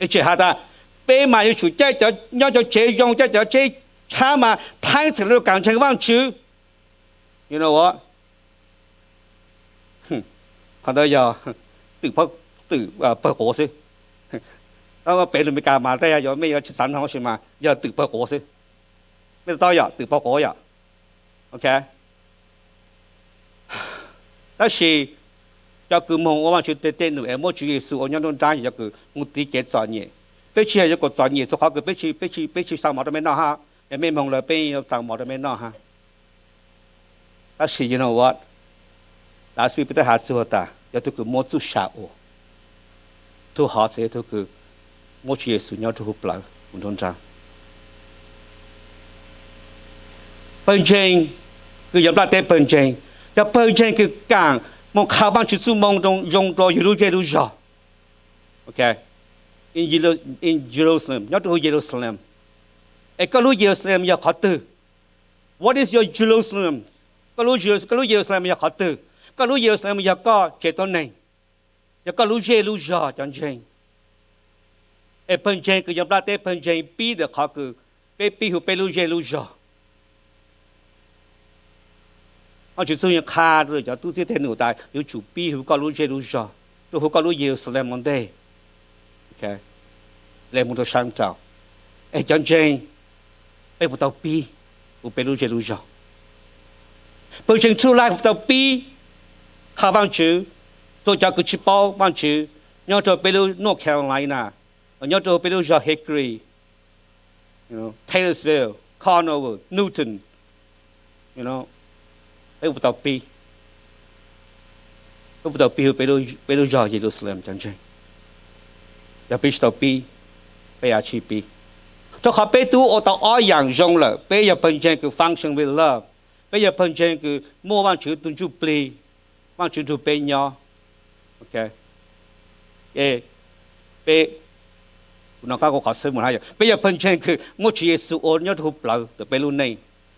Es tseem has tas peb mas yuav tsum caij cov, nyob cov tsev zoo, caij cov tsev tshab mas theeb txheem lug kaam ntseeg Vaajtswv. You know what? Qhov ntawd yog twm, twm pawg quav xwb. Peb lug Meskas mas tej yog mej yuav tsis xaav noog tab sis mas yog twm pawg quav xwb. Mej to taub yom, twm pawg quav yom. Ok, tab sis cov kws moog ua Vaajtswv tej dlej num es muab Tswv Yexus ua nyob nruab nraab yog cov kws moog tiv cev txom nyem. Peb tsis yog yuav kom txom nyem txug qhov kws peb tsis, peb tsis, peb tsis xaa mov rua mej noj hab. Yog mej moog lawm peb yuav xaa mov rua mej noj hab. Tab sis you know what? Last week peb twb has txug tas yog tug kws muab txuj sa ua, tug hov txawm yog tug kws muab Tswv Yexus nyob rua huv plawv huv nruab nraab. Pawg ntseeg kws yog nplaj teb pawg ntseeg, yog pawg ntseeg kws kaam moog qha Vaajtswv txuj moo zoo rua yug lub zej lub zog. Ok, in Jerusalem, nyob rua huv Jerusalem. Es koj lub Jerusalem yog qhov twg? What is your Jerusalem? Koj lub, koj lub Jerusalem yog qhov twg? Koj lub Jerusalem yog koj tsev tuab neeg, yog koj lub zej lub zog, cov ntseeg. Es pawg ntseeg kws yog nplaj teb pawg ntseeg pib ntawm qhov kws peb pib huv peb lub zej lub zog. Vaajtswv txuj yeej qha rua cov tub txib teg num tas yuav tsum pib huv koj lub zej lub zog, rua huv koj lub Jerusalem ua ntej, le moog rua saab nraud. Es cov ntseeg, peb puas tau pib huv peb lub zej lub zog? Pawg ntseeg True Life puas tau pib qha Vaajtswv rua cov kws tsis paub Vaajtswv nyob rua peb lub North Carolina, Nyob rau peb lub zos Hickory, Taylorsville, Conover, Newton, peb puas tau pib? Peb puas tau pib hu peb lub zos Yeluxaleem cov ntseeg? Yog peb tsis tau pib, peb yuav tsis pib, rau qhov peb twb ua tau ob yaam zoo lawm. Peb yog pawg ntseeg kws function with love. Peb yog pawg ntseeg kws muaj Vaajtswv tug ntsuj plig, Vaajtswv nrug peb nyob. Peb, kuv nov qab kuv qhov xwb mus hab, peb yog pawg ntseeg kws muab Tswv Yexus ua nyob rua huv plawv ntawm peb lub neej.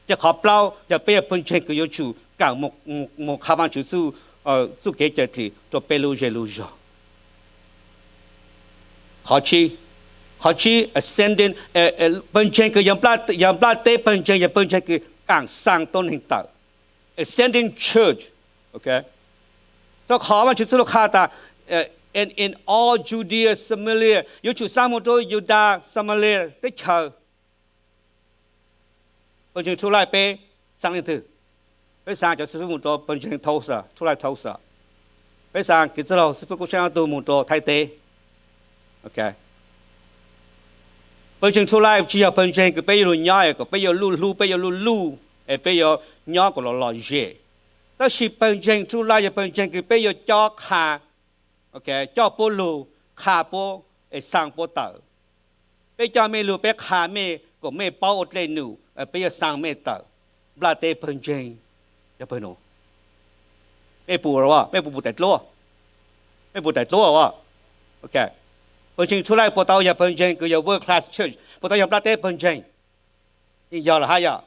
Ces qhov plaub yog peb yog pawg ntseeg kws yuav tsum kaam moog qha Vaajtswv txuj kev cawm dlim rua peb lub zej lub zog. Qhov tsib, qhov tsib, ascending, pawg ntseeg kws yog nplaj teb pawg ntseeg yog pawg ntseeg kws kaam xaa tuab neeg tawm. Ascending church. Rua qhov Vaajtswv txuj lug qha tas, and in all Judea, Samaria, yuav tsum xaa moog rua Yudas, Samaria teb chaws. Pawg ntseeg Txuj Laij peb xaa leej twg? Peb xaa cov xib fwb moog rua pawg ntseeg Tulsa, Txuj Laij Tulsa. Peb xaa kev txwj laug xib fwb Koob Tsheej ob tug moog rua Thaib teb. Pawg ntseeg Txuj Laij tsi yog pawg ntseeg kws peb yuav lug nyob es kom peb yuav luj hlub, peb yuav luj luj, es peb yuav nyob kom lom lom zem. Tab sis pawg ntseeg Txuj Laij yog pawg ntseeg kws peb yuav cob qha, cob puab lug, qha puab, es xaa puab tawm. Peb coj mej lug, peb qha mej kom mej paub ua dlej num, peb yuav xaa mej tawm. Nplaj teb pawg ntseeg yog pawg nus. Mej pum, mej pum pum daim dluab, mej pum daim dluab. Pawg ntseeg Txuj Laij puas tau yog pawg ntseeg kws yog world class church? Puas tau yog nplaj teb pawg ntseeg? Yeej yog lawm hab yom?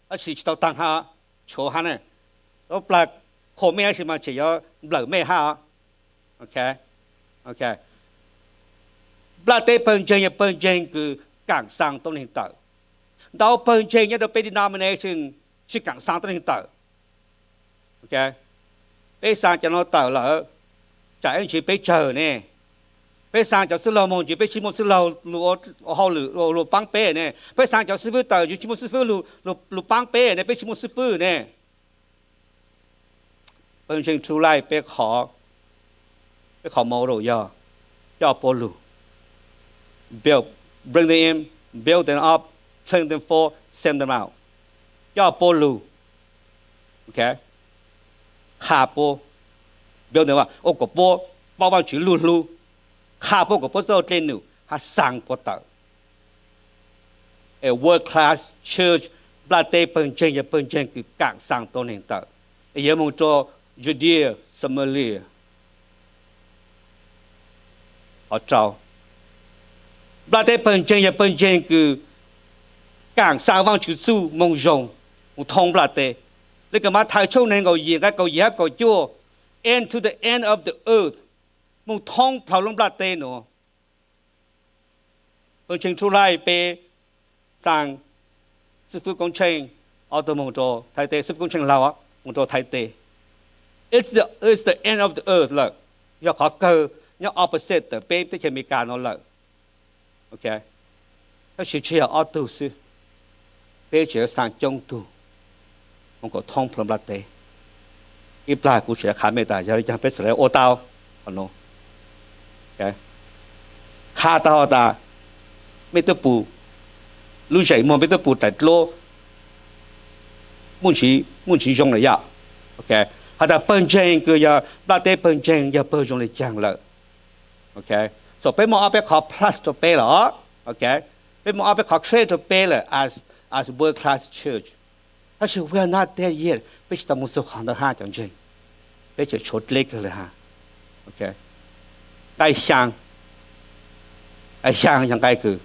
Tab sis tsis tau taag hab, tshuav hab ne. Lub plag qhuas mej tab sis mas tseem yuav nplawm mej hab. Nplaj teb pawg ntseeg yog pawg ntseeg kws kaam xaa tuab neeg tawm. Ntau pawg ntseeg nyob rua peb denomination tsi kaam xaa tuab neeg tawm. Peb xaa cov nuav tawm lawm, tsam ib ntsis peb tsawg ne? Peb xaa cov xib laug moog ntsis peb tsi muaj xib laug lug ua hauj lwm lug paab peb ne? Peb xaa cov xib fwb tawm ntsis tsi muaj xib fwb lug paab peb ne? Peb tsi muaj xib fwb ne? Pawg ntseeg Txuj Laij peb qhov model yog coj puab lug, build, bring them in, build them up, train them for, send them out. Coj puab lug, qha puab, build them up, ua kom puab paub Vaajtswv, luj hlub, qha puab kom puab txawj ua dlej num hab xaa puab tawm. Es world class church, nplaj teb pawg ntseeg yog pawg ntseeg kws kaam xaa tuab neeg tawm, es yuav moog rua Judea, Samaria. Qhov rau, nplaj teb pawg ntseeg yog pawg ntseeg kws kaam xaa Vaajtswv txuj moo zoo moog thoob nplaj teb. Le kawm Mathais tshooj neeg nkaum yim nqai kaum yim hab kaum cuaj, and to the end of the earth, moog thoob plhau lub nplaj teb nuav. Pawg ntseeg Txuj Laij peb xaa xib fwb Koob Tsheej ob tug moog rua Thaib teb, xib fwb Koob Tsheej laug moog rua Thaib teb. It's the, it's the end of the earth lawm. Yog qhov kawg nyob opposite ntawm peb teb chaws Amelikas nuav lawm. Tab sis tsi yog ob tug xwb, peb tseem yuav xaa coob tug moog kom thoob plhau nplaj teb. Ib plag kuv tseem qha mej tas yog le caag peb txhad le ua tau qhov nuav. Qha tau has tas mej twb pum lub zeem muag, mej twb pum daim dluab muaj ntsis zoo lawm yom. Has tas pawg ntseeg kws yog nplaj teb pawg ntseeg yog pawg zoo le caag lawm. So peb muaj ob peb qhov plus rua peb lawm. Peb muaj ob peb qhov credit rua peb lawm as, as world class church. Tab sis we are not there yet, peb tsis tau moog txug qhov ntawd hab cov ntseeg. Peb tseem tshuav dleb kawg le hab. Nqai xyaa, nqai xyaa yog nqai kws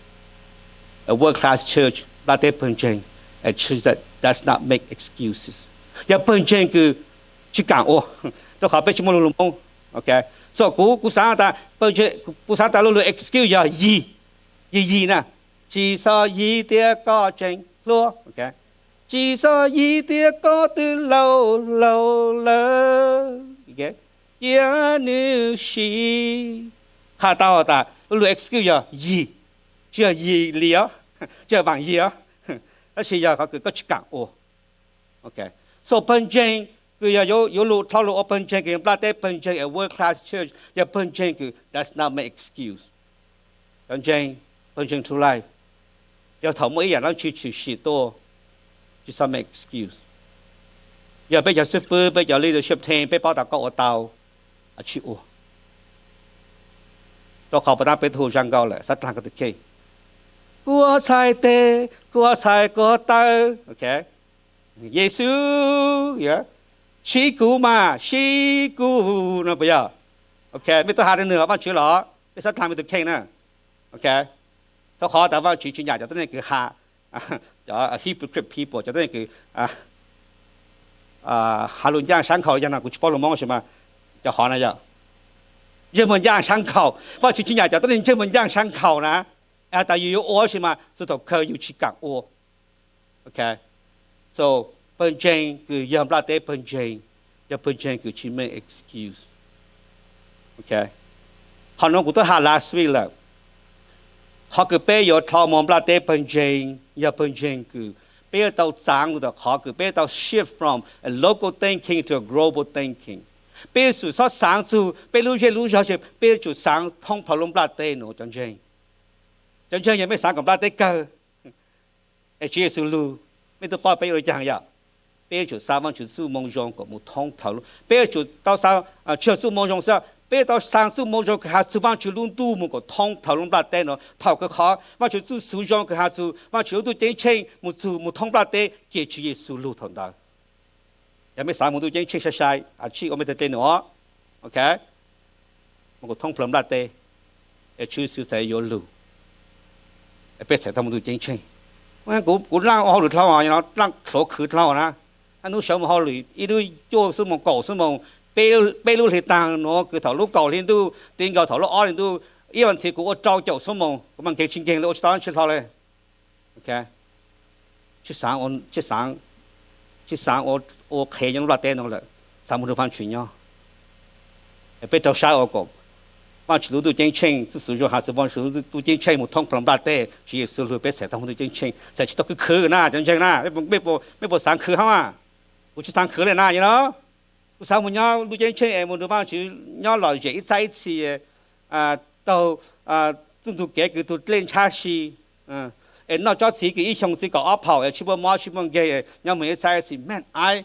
a world class church, nplaj teb pawg ntseeg, a church that does not make excuses, yog pawg ntseeg kws tsi kaam ua, rua qhov peb tsi muaj lug lug Moob. So kuv, kuv xaav tas, kuv xaav tas lu lug excuse yog yig, yig yig na. Tsis txhob yig tias koj tseem hluas, tsis txhob yig tias koj twb laus laus lawm, cia nws sim. Qha tau tas lu lug excuse yog yig, tsi yog yig li os, tsi yog vaam yig os, tab sis yog qhov kws koj tsi kaam ua. So pawg ntseeg kws yog yuav lug, thov lug ua pawg ntseeg kws yog nplaj teb pawg ntseeg, a world class church, yog pawg ntseeg kws does not make excuse. Cov ntseeg, pawg ntseeg true life, yog thaum muaj ib yam dab tsi tshwm sim tuaj, tsis txhob make excuse. Yog peb cov xib fwb, peb cov leadership team, peb paub tas koj ua tau, tsis ua. Rau qhov puas tab peb hu zaj nkauj lawm, xav dlaag koj tus kheej. Kuv txhais tes, kuv txhais ko taw. Yexus, sib kuv mas, sib kuv no puas yog? Ok, mej tuaj has rau nwg Vaajtswv los mej xav dlaag mej tus kheej na. Ok, rau qhov tas Vaajtswv tsis nyam cov tuab neeg kws has, cov hypocrite people, cov tuab neeg kws has lug ncaaj sab nkhaus, yog no kuv tsis paub lug Moob sis mas cov hov na yog ntsej muag ncaaj sab nkhaus. Vaajtswv tsis nyam cov tuab neeg ntsej muag ncaaj sab nkhaus na. Has tas yus yuav ua sis mas txug thaum kawg yus tsis kaam ua. Ok, so pawg ntseeg kws yog nplaj teb pawg ntseeg, yog pawg ntseeg kws tsis make excuse. Ok, qhov nuav kuv twb has last week lawm. Qhov kws peb yuav dlhau moog nplaj teb pawg ntseeg yog pawg ntseeg kws peb yuav tau txaav lug tom qhov kws peb yuav tau shift from a local thinking to a global thinking. Peb yuav tsum txhob xaav txug peb lub zej lub zog, peb yuav tsum xaav thoob plawg lub nplaj teb nuav cov ntseeg. Cov ntseeg, yog mej xaav kom nplaj teb kawg es Tswv Yexus lug, mej tub paub peb yuav lug caag yom? Peb yuav tsum xaav Vaajtswv txuj moo zoo kom mus thoob plawg. Peb yuav tsum tau xaav, tsis yog txuj moo zoo xwb, peb yuav tau xaav txuj moo zoo kws has txug Vaajtswv lub ntuj mus kom thoob plawg lub nplaj teb nuav. Thaum kws qhov Vaajtswv txuj xov zoo kws has txug Vaajtswv lub ntuj ceeb tsheej mus txug mus thoob nplaj teb, ces Tswv Yexus lug thaum ntawd. Yog mej xaav mus ntuj ceeb tsheej sai sai, tsis ua mej tej dlej nuav. Ok, mus kom thoob plawg nplaj teb, es Tswv Yexus txhad yuav lug, peb txhad tau mus ntuj ceeb tsheej. Kuv laaj ua hauj lwm dlhau, laaj khwv dlhau na. Hnub sawv mus hauj lwm ib lub cuaj xuab moos kaum xuab moos, peb lub hli taag nuav kws thaum lub kaum hli ntuj ti nkaus thaum lub ob hli ntuj, ib vas thiv kuv ua rau caum xuab moos, kuv mas nkeeg tsis nkeeg le, ua tsis tau dlaab tsi hlo le. Tsis xaav ua qhev nyob lub nplaj teb nuav lawm, xaav mus nrug Vaajtswv nyob. Peb rau sab ua kom Vaajtswv lub ntuj ceeb tsheej, txuj xov zoo has txug Vaajtswv lub ntuj ceeb tsheej mus thoob plawg nplaj teb, Tswv Yexus lug peb txhad tau mus ntuj ceeb tsheej, txhad tsis tau khwv khwv na cov ntseeg na. Mej puas xaav khwv hab mas? Kuv tsis xaav khwv le na, yog no kuv xaav mus nyob ntuj ceeb tsheej es mus nrug Vaajtswv nyob lom zem ib txhab ib txhis, taug txuj ntug kev kws tug dlej ntshab si, es noj tsob txiv kws ib xyoo txiv kaum ob phaum es tsis muaj mob tsis muaj nkeeg, nyob mus ib txhab ib txhis. Man, I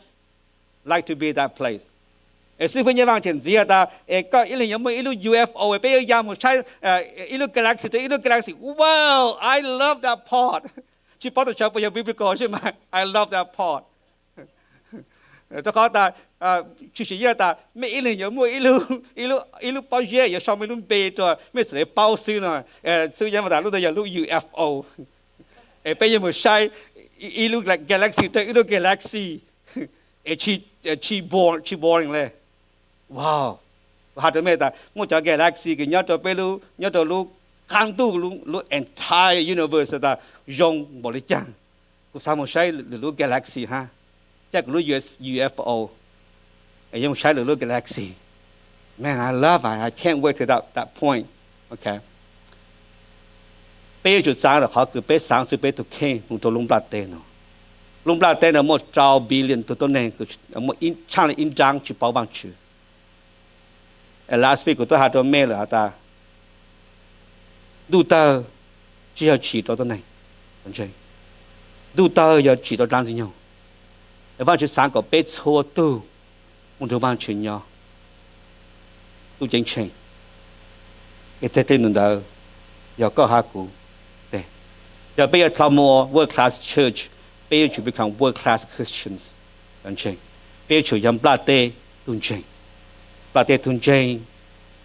like to be that place. Es xib fwb Nyiaj Vaaj tseem ntxiv has tas, es koj ib leeg yuav muaj ib lub U F O, peb yuav ya mus saib ib lub galaxy rau ib lub galaxy. Wow, I love that part. Tsis paub tug tsawv puas yog biblical, tsis mas I love that part. Rau qhov tas tshwm sim yeej tas mej ib leeg yuav muaj ib lub pob zeb yuav sau mej lub npe rua, mej txawm le paub xwb no. Xib fwb Nyiaj Vaaj tas lub ntawd yog lub U F O. Es peb yuav mus saib ib lub galaxy rau ib lub galaxy, es tsis boring le. Wow, kuv has rau mej tas muaj cov galaxy kws nyob rau peb lub, nyob rau lub qab ntuj, lub entire universe tas zoo npaum le caag. Kuv xaav mus saib lwm lub galaxy hab, caij kuv lub U F O es yuav mus saib lwm lub galaxy. Man, I love, I can't wait to that, that point. Ok, peb yuav tsum xaav rau qhov kws peb xaav txug peb tug kheej mus rau lub nplaj teb no. Lub nplaj teb no muaj rau billion tug tuab neeg, muaj tshaaj le ib nraab tsis paub Vaajtswv. Last week kuv twb has rau mej lawm has tas ntuj tawg tsis yog tsim rau tuab neeg, ntuj tawg yog tsim rau dlaab Ntxwg Nyoog. Es Vaajtswv xaav kom peb txhua tug mus nrug Vaajtswv nyob ntuj ceeb tsheej. Es tej tej num ntawd yog koj hab kuv tej. Yog peb yuav dlhau moog ua world class church, peb yuav tsum become world class Christians. Peb yuav tsum yog nplaj teb tug ntseeg. Nplaj teb tug ntseeg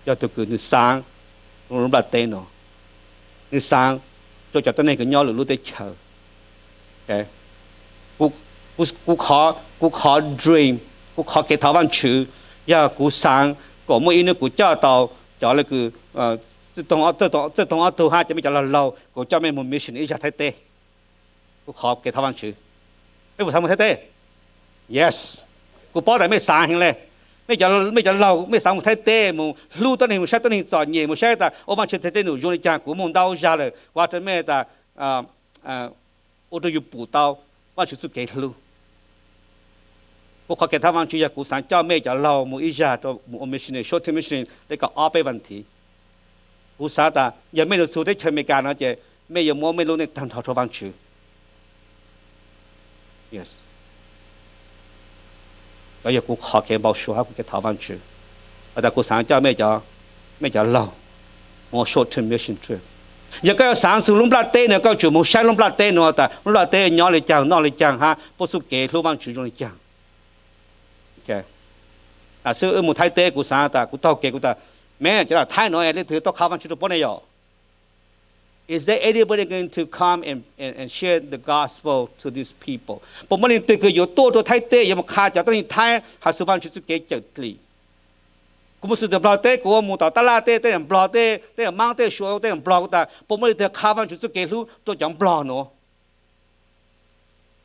yog tug kws nwg xaav lub nplaj teb no, nwg xaav rua cov tuab neeg kws nyob lwm lub teb chaws. Kuv, kuv qhov dream, kuv qhov kev thov Vaajtswv yog kuv xaav kom muaj ib nub kuv coj tau cov le kws Txwj Toog ob tug hab cov mej cov laug laug, kuv coj mej mus mission ib zag Thaib teb. Kuv qhov kev thov Vaajtswv. Mej puas xaav mus Thaib teb? Yes. Kuv paub tas mej xaav heev le. Mej cov, mej cov laug mej xaav mus Thaib teb mus hlub tuab neeg, mus saib tuab neeg txom nyem, mus saib tas ua Vaajtswv tej teb num zoo le caag. Kuv moog ntau zag lawm, kuv has rua mej tas ua rua yus pum tau Vaajtswv txuj kev hlub. Kuv qhov kev thov Vaajtswv yog kuv xaav coj mej cov laug mus ib zag rua mus ua missionary, short term missionary le kaum ob peb vas thiv. Kuv xav tas yog mej lug txug teb chaws Amelikas no ces mej yuav muab mej lub neej taag nrho rua Vaajtswv. Cov yog kuv qhov kev npau suav hab kuv kev thov Vaajtswv. Has tas kuv xaav coj mej cov, mej cov laug moog short term mission trip. Yog koj yuav xaav txug lub nplaj teb nuav, koj tsum moog saib lub nplaj teb nuav tas lub nplaj teb nyob le caag, noj le caag hab puab txuj kev hlub Vaajtswv zoo le caag. Tam sim wb moog Thaib teb kuv xaav tas kuv taug kev kuv tas, mej cov Thaib nuav leej twg tuaj qha Vaajtswv rua puab ne yom? Is there anybody going to come and, and, and share the gospel to these people? Puas muaj leej twg kws yuav tuaj rua Thaib teb yuav moog qha cov tuab neeg Thaib has txug Vaajtswv txuj kev cawm dlim? Kuv moog xwm txheej Nplog teb, kuv moog tom Tab Laj teb, teb Nplog teb, teb Maab teb, Suav teb Nplog, kuv tas puas muaj leej twg qha Vaajtswv txuj kev hlub rua cov Nplog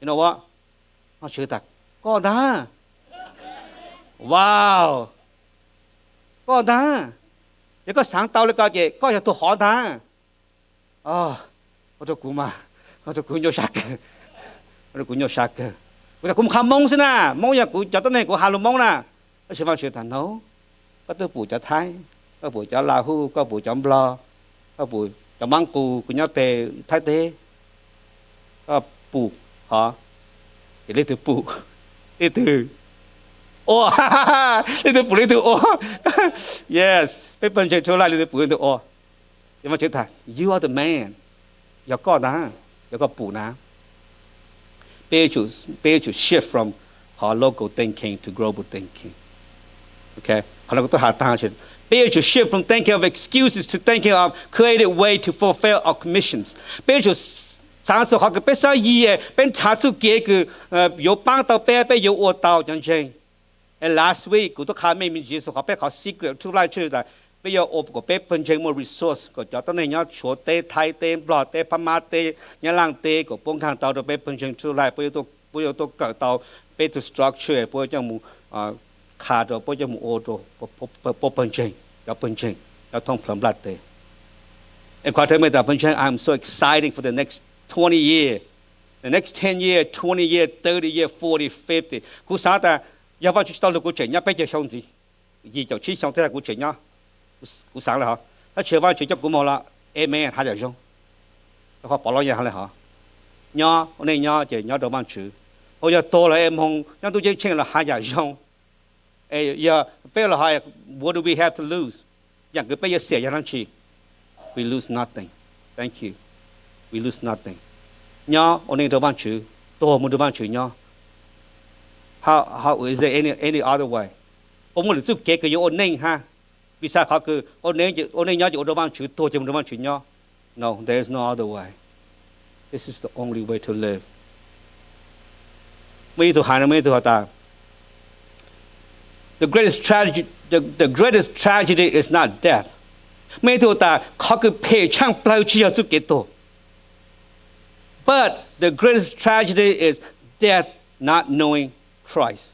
nuav? Vaajtswv tas, koj ntaag. Wow, koj ntaag. Yog koj xaav tau le ko ces koj yog tug hov ntaag. Ua rua kuv mas, ua rua kuv nyuaj sab kawg, ua rua kuv nyuaj sab kawg. Kuv tas kuv moog qha Moob xwb na, Moob yog kuv cov tuab neeg, kuv has lug Moob na. Tab sis Vaajtswv tas no, koj twb pum cov Thaib, koj pum cov Lahuj, koj pum cov Nplog, koj pum cov Maab Qus, kuv nyob peg Thaib teb, koj pum hov, ces leej twg pum leej twg ua, leej twg pum leej twg ua. Yes, peb pawg ntseeg True Life leej twg pum leej twg ua. Ces Vaajtswv tas you are the man, yog koj na, yog koj pum na. Peb yuav tsum, peb yuav tsum shift from qhov local thinking to global thinking. Qhov no kuv tub has taag, peb yuav tsum shift from thinking of excuses to thinking of creative way to fulfill our commissions. Peb yuav tsum xaav txug qhov kws peb xaab yig, peb nrhav txuj kev kws yuav paab tau peb, peb yuav ua tau cov ntseeg. Last week kuv tub qha mej me ntsis txug qhov peb qhov secret True Life Church tas peb yuav ua kom peb pawg ntseeg muaj resource kom cov tuab neeg nyob Suav teb, Thaib teb, Nplog teb, Phab Mab teb, Nyab Laaj teb kom puab nkaag tau rua peb pawg ntseeg True Life, puab yuav tuaj kawm tau peb tug structure, puab coj moog qha rua, puab coj moog ua rua puab pawg ntseeg, cov pawg ntseeg nyob thoob plawg nplaj teb. Es kuv has rua mej tas pawg ntseeg, I'm so exciting for the next twenty year, the next ten year, twenty year, thirty year, forty, fifty. Kuv xaav tas yog Vaajtswv tsi tau lug kuv tseem nyob peb caug xyoo ntxiv, yim caum tsib xyoo teb kuv tseem nyob. Kuv xaav le hov, tab sis Vaajtswv coj kuv moog los, amen, has yam zoo. Rua qhov Pov Loob Yaj has le hov, nyob ua neej nyob ces nyob rua Vaajtswv, ua yog tuag los es moog nyob ntuj ceeb tsheej los has yam zoo. Es yog peb los hov, what do we have to lose? Yaam kws peb yuav xiam yog dlaab tsi? We lose nothing. Thank you. We lose nothing. Nyob ua neej rua Vaajtswv, tuag moog rua Vaajtswv nyob. How, how is there any, any other way? Puas muaj lwm txuj kev kws yuav ua neej hab? Vim xav qhov kws ua neej nyob ces ua rua Vaajtswv, tuag ces moog rua Vaajtswv nyob. No, there is no other way. This is the only way to live. Muaj ib tug has, muaj ib tug has tas, the greatest tragedy, the, the greatest tragedy is not death. Muaj ib tug tas qhov kws phem tshaaj plawg tsi yog txuj kev tuag, but the greatest tragedy is death not knowing Christ.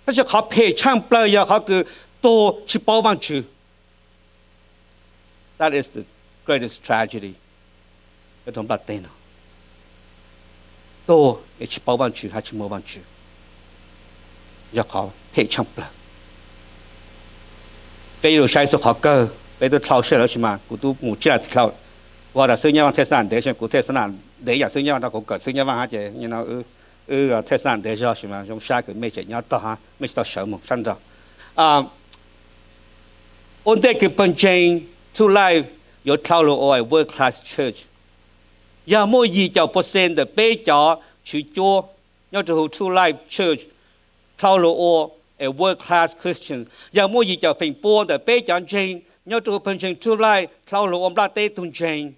Tab sis qhov phem tshaaj plawg yog qhov kws tuag tsi paub Vaajtswv. That is the greatest tragedy. Rua nplaj teb no, tuag es tsi paub Vaajtswv hab tsi muaj Vaajtswv, yog qhov phem tshaaj plawg. Peb yuav lug saib txug qhov kawg, peb tub dlhau sij hawm lawm sis mas kuv tub mus tsib laj dlhau. Kuv has tas xwb nyab vaaj thej xab nam ntev, kuv thej xab nam ntev yam xwb nyab vaaj no, kuv kawm xwb nyab vaaj hab ces no wb thej xab nam ntev zog sis mas zoo sab kws mej tseem nyob tog hab mej tsi tau sawv moog sab nrug. Ua ntej kws pawg ntseeg True Life yuav dlhau lug ua a world class church, yog muaj yim caum percent ntawm peb cov tswv cuab nyob rua huv True Life Church dlhau lug ua a world class Christians, yog muaj yim caum feem pua ntawm peb cov ntseeg nyob rua huv pawg ntseeg True Life dlhau lug ua nplaj teb tug ntseeg,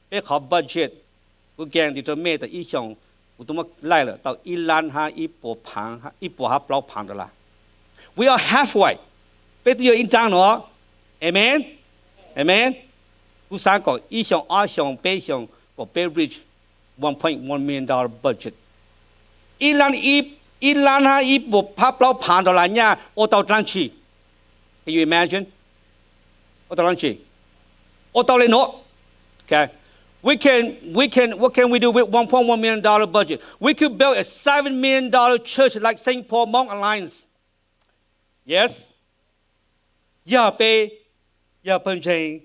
peb qhov budget, kuv guarantee rua mej tas ib xyoos kuv tub muab laij lawm tau ib lab hab ib puas phav, ib puas hab plaub phav dollar. We are halfway. Peb twb yuav ib nraab nuav. Amen. Amen. Kuv xaav kom ib xyoos, ob xyoos, peb xyoos, kom peb reach one point one million dollar budget. Ib lab, ib lab hab ib puas hab plaub phav dollar nyaj ua tau dlaab tsi? Can you imagine? Ua tau dlaab tsi? Ua tau le nuav. Okay. We can, we can, what can we do with one point one million dollar budget? We could build a seven million dollar church like Saint Paul Hmong Alliance. Yes. Yog peb yog pawg ntseeg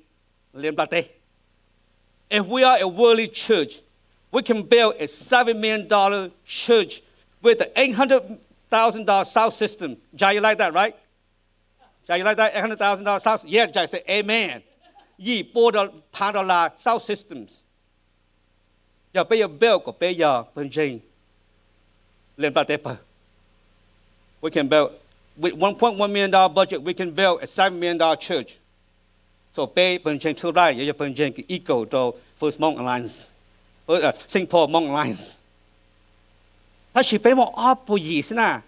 li nplaj teb. If we are a worldly church, we can build a seven million dollar church with the eight hundred thousand dollar sound system. Jai, you like that, right? Jai, you like that eight hundred thousand dollar sound? Yeah, Jai say amen. Yim pua phav dollar sound systems. Yog peb yuav build kom peb yog pawg ntseeg li nplaj teb pawg, we can build with one point one million dollar budget, we can build a seven million dollar church. So peb pawg ntseeg True Life yuav yog pawg ntseeg kws equal rau First Hmong Alliance, Saint Paul Hmong Alliance. Tab sis peb muaj ob puas yim xwb na.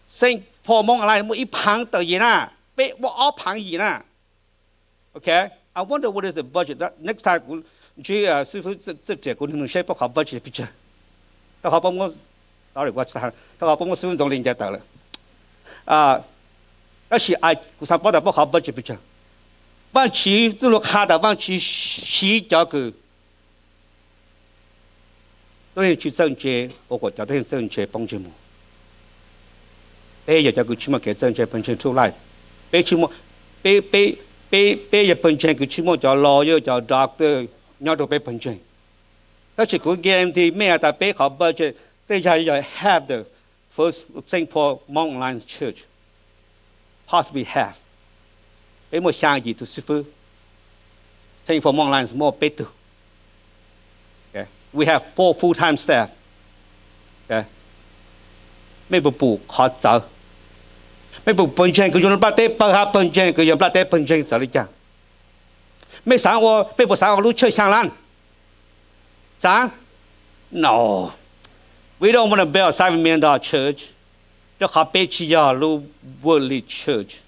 Saint Paul Hmong Alliance muaj ib phaav tawm yim na, peb muaj ob phaav yim na. Okay, I wonder what is the budget. Next time kuv ntsib xib fwb Txawj Riam, kuv nug nws seb puab qhov budget pes tsawg. Rau qhov puab muab, sorry, rau qhov puab muab xib fwb Ntxoov Lis ncaws tawm lawm. Tab sis kuv xaav paub tas puab qhov budget pes tsawg. Vaajtswv txuj lug qha tas Vaajtswv siv cov kws tuab neeg tsi txawj ntse ua kom cov tuab neeg txawj ntse poob ntseg mus. Peb yog cov kws tsi muaj kev txawj ntse, pawg ntseeg True Life. Peb tsi muaj, peb, peb, peb, peb yog pawg ntseeg kws tsi muaj cov lawyer, cov doctor nyob rau peb pawg ntseeg. Tab sis kuv guarantee mej has tas peb qhov budget tej zag yog half the First Saint Paul Hmong Alliance Church, possibly half. Peb muaj xyaa yim tug xib fwb, Saint Paul Hmong Alliance muaj peb tug. Okay, we have four full-time staff. Okay, mej puas pum qhov txawv? Mej pum pawg ntseeg kws yog nplaj teb pawg hab pawg ntseeg kws yog nplaj teb pawg ntseeg txawv le caag? Mej xaav ua, mej puas xaav ua lub church xyaa lab? Xaav? No. We don't want to build a seven million dollar church, rau qhov peb tsi yog lub worldly church.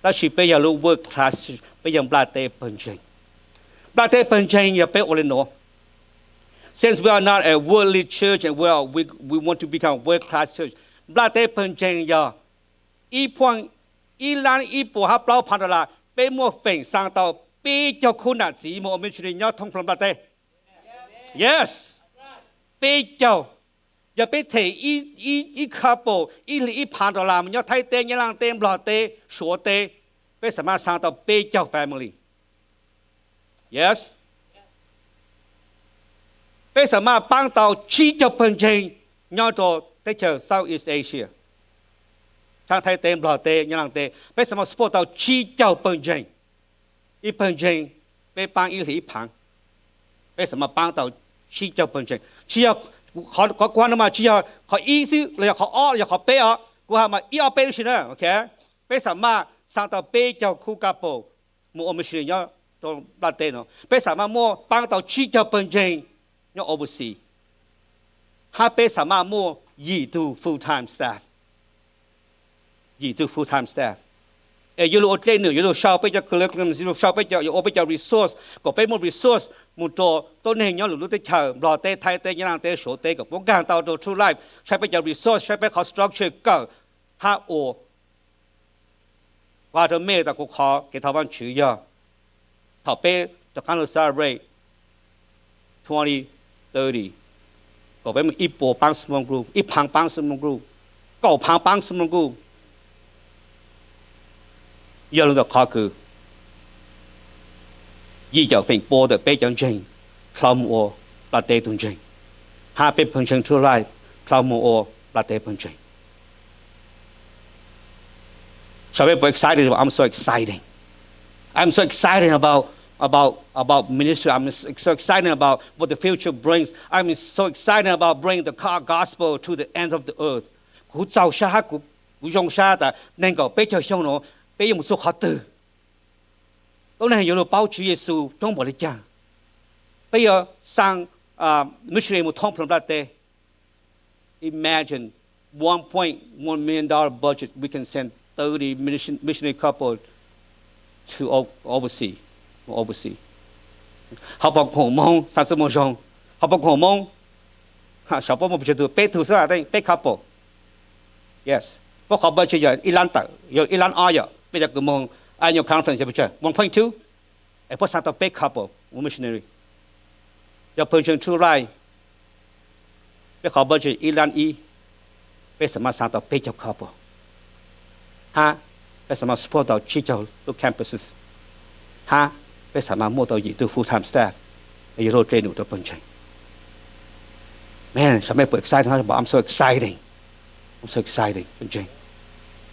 Tab sis peb yog lub world class church, peb yog nplaj teb pawg ntseeg. Nplaj teb pawg ntseeg yog peb ua le nuav. Since we are not a worldly church and we are, we, we want to become a world class church, nplaj teb pawg ntseeg yog ib phuaj, ib lab ib puas hab plaub phaav dollar, peb muaj feem xaa tau peb caug khub nam txiv moog ua missionary nyob thoob plawg nplaj teb. Yes, peb caug. Yog peb them ib, ib, ib couple ib hlis ib phaav dollar moog nyob Thaib teb, Nyab Laaj teb, Nplog teb, Suav teb, peb xaa maj xaa tau peb caug family. Yes, peb xaa maj paab tau tsib caug pawg ntseeg nyob rau teb chaws Southeast Asia, tshaab Thaib teb, Nplog teb, Nyab Laaj teb, peb xaa maj support tau tsib caug pawg ntseeg. Ib pawg ntseeg peb paab ib hlis ib phaav, peb xaa maj paab tau tsib caug pawg ntseeg. Tsi yog, qhov kuv has no mas tsi yog qhov ib xwb los yog qhov ob los yog qhov peb os, kuv has mas ib ob peb lub si na. Okay, peb xaa maj xaa tau peb caug khub couple moog ua missionary nyob rau nplaj teb no, peb xaa maj muaj paab tau tsib caug pawg ntseeg nyob overseas, hab peb xaa maj muaj yim tug full-time staff. Yim tug full-time staff. Es yuav lug ua dlej nwm, yuav lug sau peb cov curriculum, yuav lug sau peb cov, yuav ua peb cov resource, kom peb muaj resource moog rua tuab neeg nyob lwm lub teb chaws, Nplog teb, Thaib teb, Nyab Laaj teb, Suav teb, kom puab nkaag tau rua True Life, saib peb cov resource, saib peb qhov structure kawm hab ua. Kuv has rua mej tas kuv qhov kev thov Vaajtswv yog thaum peb rov qaab lug celebrate twenty thirty, kom peb muaj ib puas paab small group, ib phaav paab small group, kaum phaav paab small group. Yog lug ntawm qhov kws yim caum feem pua ntawm peb cov ntseeg dlhau moog ua nplaj teb tug ntseeg, hab peb pawg ntseeg True Life dlhau moog ua nplaj teb pawg ntseeg. Some people excited about, I'm so excited. I'm so excited about, about, about ministry. I'm so excited about what the future brings. I'm so excited about bringing the gospel to the end of the earth. Kuv txaus sab hab kuv, kuv zoo sab tas neeg nkaum peb caug xyoo nuav peb yuav moog txug qhov twg? Tuab neeg yuav lug paub Tswv Yexus coob npaum le caag? Peb yuav xaa missionary moog thoob plawg nplaj teb. Imagine one point one million dollar budget, we can send thirty mission, missionary couple to o-, overseas, overseas. Hauv paus koom hmoov, xaa xwb moog zoo, hauv paus koom hmoov, saum puab muaj pes tsawg tug? Peb tug xwb, peb couple. Yes, puab qhov budget yog ib lab tawm, yog ib lab ob yom, peb cov kws moog annual conference yog pes tsawg? One point two. Es puab xaa tau peb couple ua missionary. Yog pawg ntseeg True Life, peb qhov budget ib lab ib, peb xaa maj xaa tau peb caug couple. Hab Peb xav mas support tau tsib caug lub campuses, hab peb xav mas muaj tau yim tug full time staff, yog luag dle num rau pawg ntseeg. Man, xyov mej puas exciting, but I'm so exciting. I'm so exciting, pawg ntseeg.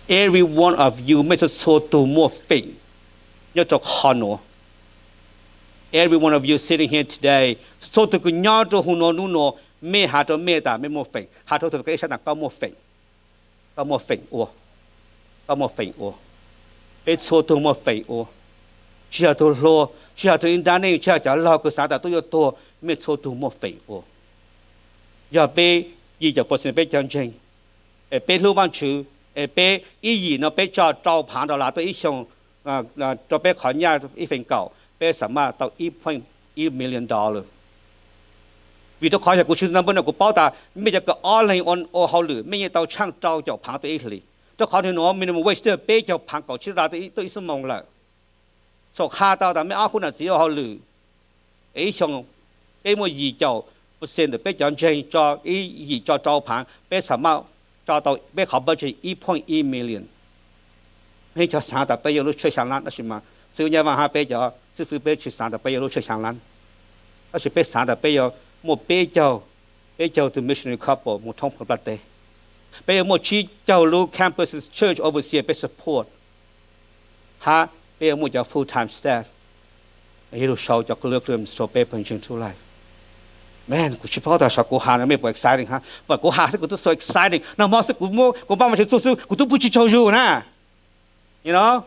Every one of you, mej txhua txhua tug muaj feem nyob rau qhov nuav. Every one of you sitting here today, txhua txhua tug kws nyob rau huv nuav nub nuav, mej has rau mej tas mej muaj feem, has rau tug kws ib sab tas koj muaj feem. Koj muaj feem ua. Koj muaj feem ua. Peb txhua tug muaj feem ua. Tsi yog tug hluas, tsi yog tug ib nrab neej, tsi yog cov laug kws xaav tas tuaj yuav tuag, mej txhua tug muaj feem ua. Yog peb yim caum percent peb cov ntseeg, es peb hlub Vaajtswv, es peb ib yim no peb tso rau phaav dollar tuaj ib xyoos rau peb qhov nyaj ib feem kaum, peb xav mas tau ib point ib million dollar. Vim rau qhov yog kuv tsis number no kuv paub tas mej cov kws ob leeg ua hauj lwm mej yeej tau tshaaj rau caum phaav tuaj ib hlis. Rau qhov nwg nuav minimum wage twb yog peb caug phaav kaum tsib dollar tuaj ib xuab moos lawm. Txhaum qha tau tas mej ob khub nam txiv ua hauj lwm, es ib xyoos peb muaj yim caum percent ntawm peb cov ntseeg tso ib yim tso rau phaav, peb xav mas tso tau peb qhov budget ib point ib million. Mej cov xaav tas peb yuav lub tsheb xyaa lab, tab sis mas xib hwb Nyaj Vaaj hab peb cov xib fwb peb tsis xaav tas peb yuav lub tsheb xyaa lab. Tab sis peb xaav tas peb yuav muaj peb caug, peb caug tug missionary couple moog thoob plawg nplaj teb. Peb yuav muaj tsib caug lub campuses church overseas peb support, hab peb yuav muaj cov full time staff, yuav lug sau cov curriculum rau peb pawg ntseeg True Life. Man, kuv tsis paub tas xyov kuv has no mej puas exciting hab, but kuv has xwb kuv tub so exciting. Nag hmo xwb kuv, kuv npaj Vaajtswv txuj xwb kuv tub pw tsis tsaug zug na. You know,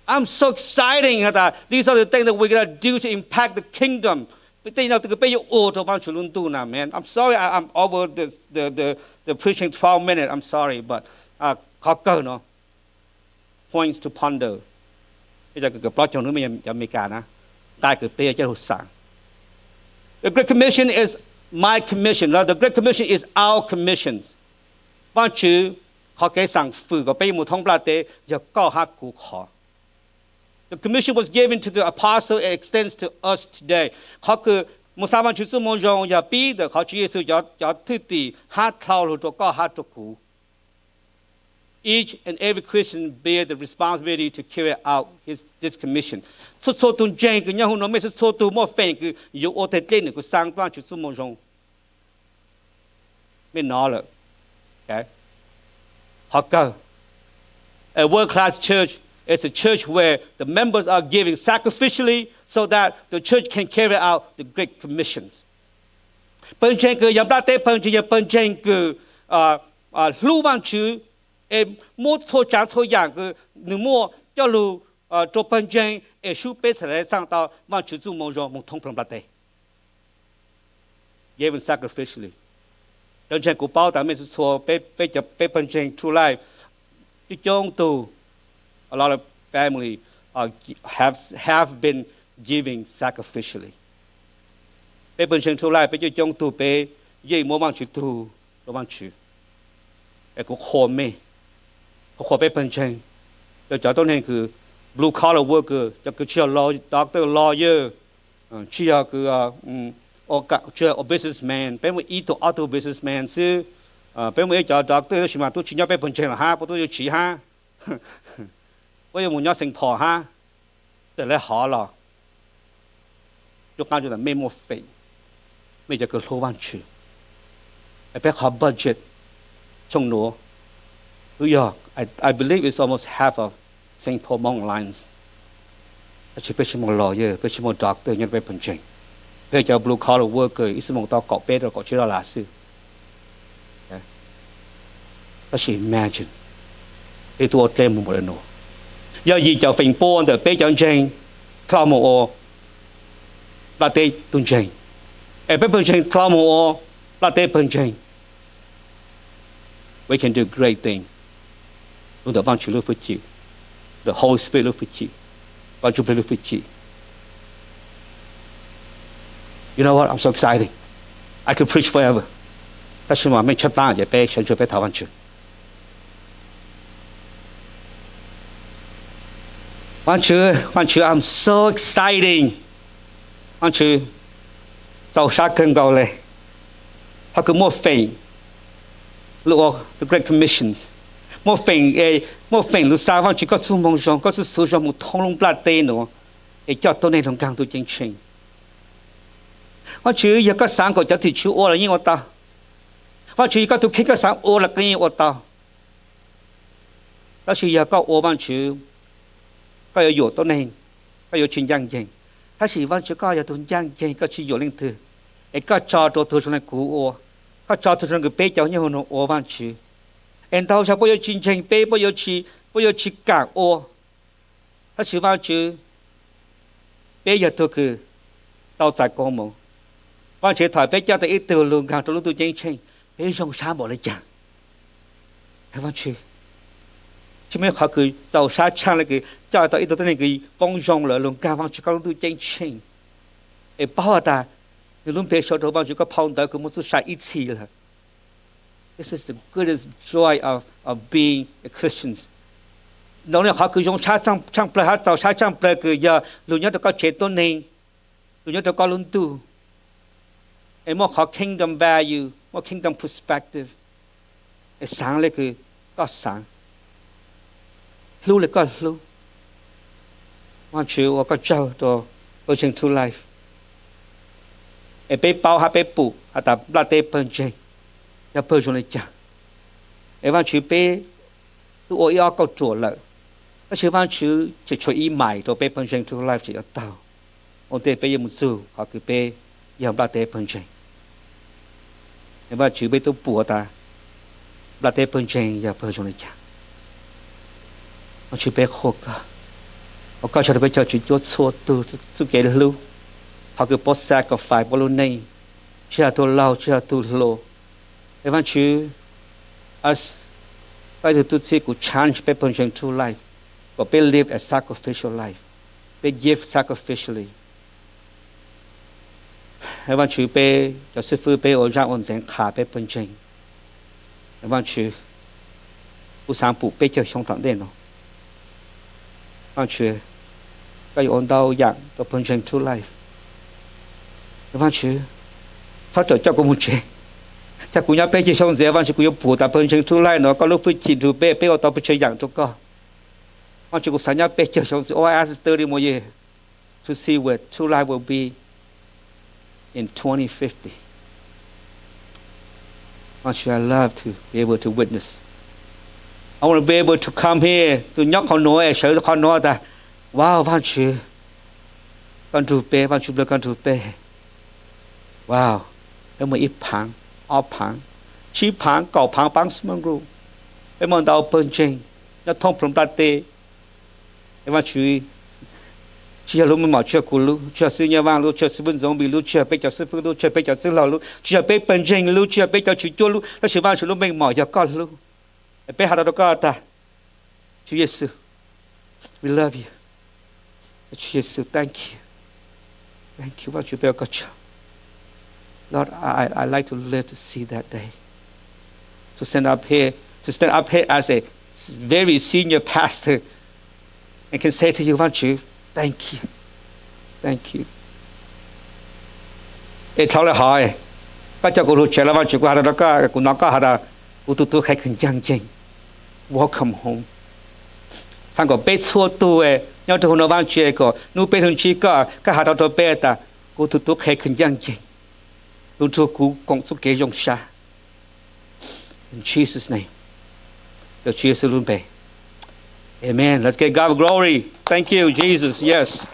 I'm so exciting tas these are the things that we're gonna do to impact the kingdom. Tej no kws peb yuav ua rau Vaajtswv lub ntuj na, man. I'm sorry, I, I'm over the, the, the, the preaching twelve minutes. I'm sorry, but qhov kawg no, points to ponder. Peb cov kws plaub caug nub mej cov Amelikas na, nqai kws peb yuav coj lug xaav. The Great Commission is my commission. The Great Commission is our commission. Vaajtswv qhov kev xaam fwm kom peb yuav moog thoob nplaj teb yog koj hab kuv qhov. The commission was given to the apostle and extends to us today. Qhov kws moog xaav Vaajtswv txuj moo zoo yog pib ntawm qhov Tswv Yexus cov thwj tim hab dlhau lug rua koj hab rua kuv. Each and every Christian bear the responsibility to carry out his, this commission. Txhua txhua tug ntseeg kws nyob huv nuav mej txhua txhua tug muaj feem kws yuav ua teg dlej num kws xaa Vaajtswv txuj moo zoo. Mej nov lawm. Qhov kawg, a world class church is a church where the members are giving sacrificially so that the church can carry out the Great Commissions. Pawg ntseeg kws yog nplaj teb pawg ntseeg yog pawg ntseeg kws hlub Vaajtswv, es muab txhua tsaav txhua yaam kws nwg muaj coj lug rua pawg ntseeg es sub peb txhad le xaa tau Vaajtswv txuj moo zoo moog thoob plawg nplaj teb. Given sacrificially. Cov ntseeg, kuv paub tas mej txhua txhua peb, peb pawg ntseeg True Life coob coob tug, a lot of family have, have been giving sacrificially. Peb pawg ntseeg True Life peb coob coob tug peb yeej muab Vaajtswv tug rua Vaajtswv. Es kuv qhuas mej, kuv qhuas peb pawg ntseeg, yog cov tuab neeg kws blue collar worker, cov kws tsis yog doctor, lawyer, tsis yog kws, tsis yog businessman, peb muaj ib tug ob tug businessman xwb, peb muaj ib cov doctor tab sis mas tub tsis nyob peb pawg ntseeg los hab, puab tub yuav tsiv hab, puab yuav mus nyob Saint Paul hab. Txawm le hov los, cuaj qaab ntsoov tas mej muaj feem, mej cov kws hlub Vaajtswv. Peb qhov budget xyoo nuav twb yog, I, I believe it's almost half of Saint Paul Mountain Alliance. Tab sis peb tsis muaj lawyer, peb tsis muaj doctor nyob peb pawg ntseeg. Peb cov blue collar worker ib xuab moos tau kaum peb rau kaum tsib dollar xwb. Tab sis imagine, peb tub ua dlej moog npaum le nuav, yog yim caum feem pua ntawm peb cov ntseeg dlhau moog ua nplaj teb tug ntseeg, es peb pawg ntseeg dlhau moog ua nplaj teb pawg ntseeg. We can do great thing. Lug ntawm Vaajtswv lub fwj chim, the Holy Spirit lub fwj chim, Vaj Ntsuj Plig lub fwj chim. You know what? I'm so excited. I could preach forever. Tab sis mas mej tshaj plaab ces peb sawv ntsug peb thov Vaajtswv. Vaajtswv, Vaajtswv, I'm so exciting. Vaajtswv, txaus sab kawg nkaus le, qhov kws muaj feem lug ua the Great Commissions. Muaj feem, muaj feem lus xa Vaajtswv koj txuj moo zoo, koj txuj xov zoo moog thoob lub nplaj teb nuav, es coj tuab neeg lug nkaag ntuj ceeb tsheej. Vaajtswv, yog koj xaav nkaus cov tim tswv ua los yeej ua tau. Vaajtswv, yog koj tug kheej koj xaav ua los koj yeej ua tau. Tab sis yog koj ua Vaajtswv, koj yuav yuam tuab neeg, koj yuav tsi ncaaj nceeg. Tab sis Vaajtswv, koj yog tug ncaaj nceeg, koj tsi yuam leej twg, es koj tso rua tug zoo le kuv ua, koj tso tug zoo le kws peb cov nyob huv nuav ua Vaajtswv. Es ntau zag puab yuav tsi ntseeg peb, puab yuav tsi kaam ua. Tab sis Vaajtswv, peb yog tug kws tau txais koob moov. Vaajtswv, thaum peb coj tau ib tug lug nkaag rua lub ntuj ceeb tsheej, peb zoo sab npaum le caag? Vaajtswv, tsi muaj qhov kws txaus sab tshaaj le kws coj tau ib tug tuab neeg kws koob zoo lawm lug nkaag Vaajtswv koj lub ntuj ceeb tsheej, es paub has tas nwg lub npe sau rua Vaajtswv koj phau ntawv kws muaj txuj sa ib txhis lawm. This is the greatest joy of, of being a Christian. Ntawm no qhov kws zoo sab tshaaj plawg hab txaus sab tshaaj plawg kws yog lug nyob rua koj tsev tuab neeg, lug nyob rua koj lub ntuj, es muaj qhov kingdom value, muaj kingdom perspective, es xaav le kws koj xaav, hlub le koj hlub. Vaajtswv, ua koj tsaug rua pawg ntseeg True Life, es peb paub hab peb pum has tas nplaj teb pawg ntseeg yog pawg zoo le caag. Es Vaajtswv, peb tub ua ib ob kauj ruam lawm, tab sis Vaajtswv tseem tshuav ib mais rua peb pawg ntseeg True Life tseem yuav taug ua ntej peb yuav mus txug qhov kws peb yog nplaj teb pawg ntseeg. Es Vaajtswv, peb tub pum tas nplaj teb pawg ntseeg yog pawg zoo le caag. Vaajtswv, peb qhuas koj, ua koj tsaug rua peb cov tswv cuab txhua tug txuj kev hlub, qhov kws puab sacrifice puab lub neej, tsi has tug laug tsi has tug hluas. Es Vaajtswv, koj ib tug tub txib, kuv challenge peb pawg ntseeg True Life kom peb live a sacrificial life, peb give sacrificially. Vaajtswv, peb cov xib fwb peb ua zaaj ua ntxeev qha peb pawg ntseeg. Vaajtswv, kuv xaav pum peb caug xyoo tom ntej no, Vaajtswv, koj yuav ua ntau yaam rua pawg ntseeg True Life. Vaajtswv, txhob rawm coj kuv mus tsev, cas kuv nyob peb caug xyoo ntxiv, Vaajtswv, kuv yuav pum tas pawg ntseeg True Life no koj lub fwj chim nrug peb, peb ua tau pes tsawg yaam rua koj. Vaajtswv, kuv xaav nyob peb caug xyoo ntxiv, oh, I ask thirty more years to see where True Life will be in twenty fifty. Vaajtswv, I love to be able to witness. I want to be able to come here, tug nyob qhov nuav es sawv qhov nuav tas, wow, Vaajtswv, koj nrug peb, Vaajtswv nplawg koj nrug peb. Wow, peb muaj ib phaav, ob phaav, tsib phaav, kaum phaav paab small group, peb muaj ntau pawg ntseeg nyob thoob plaws nplaj teb. Vaajtswv, tsi yog lub meej mom, tsi yog kuv lub, tsi yog xib hwb Nyiaj Vaaj lub, tsi yog xib hwb Ntxoov Npis lub, tsi yog peb cov xib fwb lub, tsi yog peb cov txwj laug lub, tsi yog peb pawg ntseeg lub, tsi yog peb cov tswv cuab lub, tab sis Vaajtswv, lub meej mom yog koj lub. Peb has tau rua koj tas, Tswv Yexus, we love you. Tswv Yexus, thank you. Thank you, Vaajtswv, peb ua koj tsaug. Lord, I, I, I like to live to see that day. To stand up here, to stand up here as a very senior pastor and can say to you, Vaajtswv, thank you. Thank you. Es dhau lawm hov, koj coj kuv lug tsev los Vaajtswv, kuv has tau rua koj, kuv nov koj has tas, kuv tug tub qhe kws ncaaj nceeg, welcome home. Xaav kom peb txhua tug nyob rua huv nuav Vaajtswv, kom nub peb lug ntsib koj, koj has tau rua peb tas, kuv tug tub qhe kws ncaaj nceeg, lug nrug kuv koom txuj kev zoo sab. In Jesus' name. Rua Tswv Yexus lub npe. Amen. Let's give God glory. Thank you, Jesus. Yes.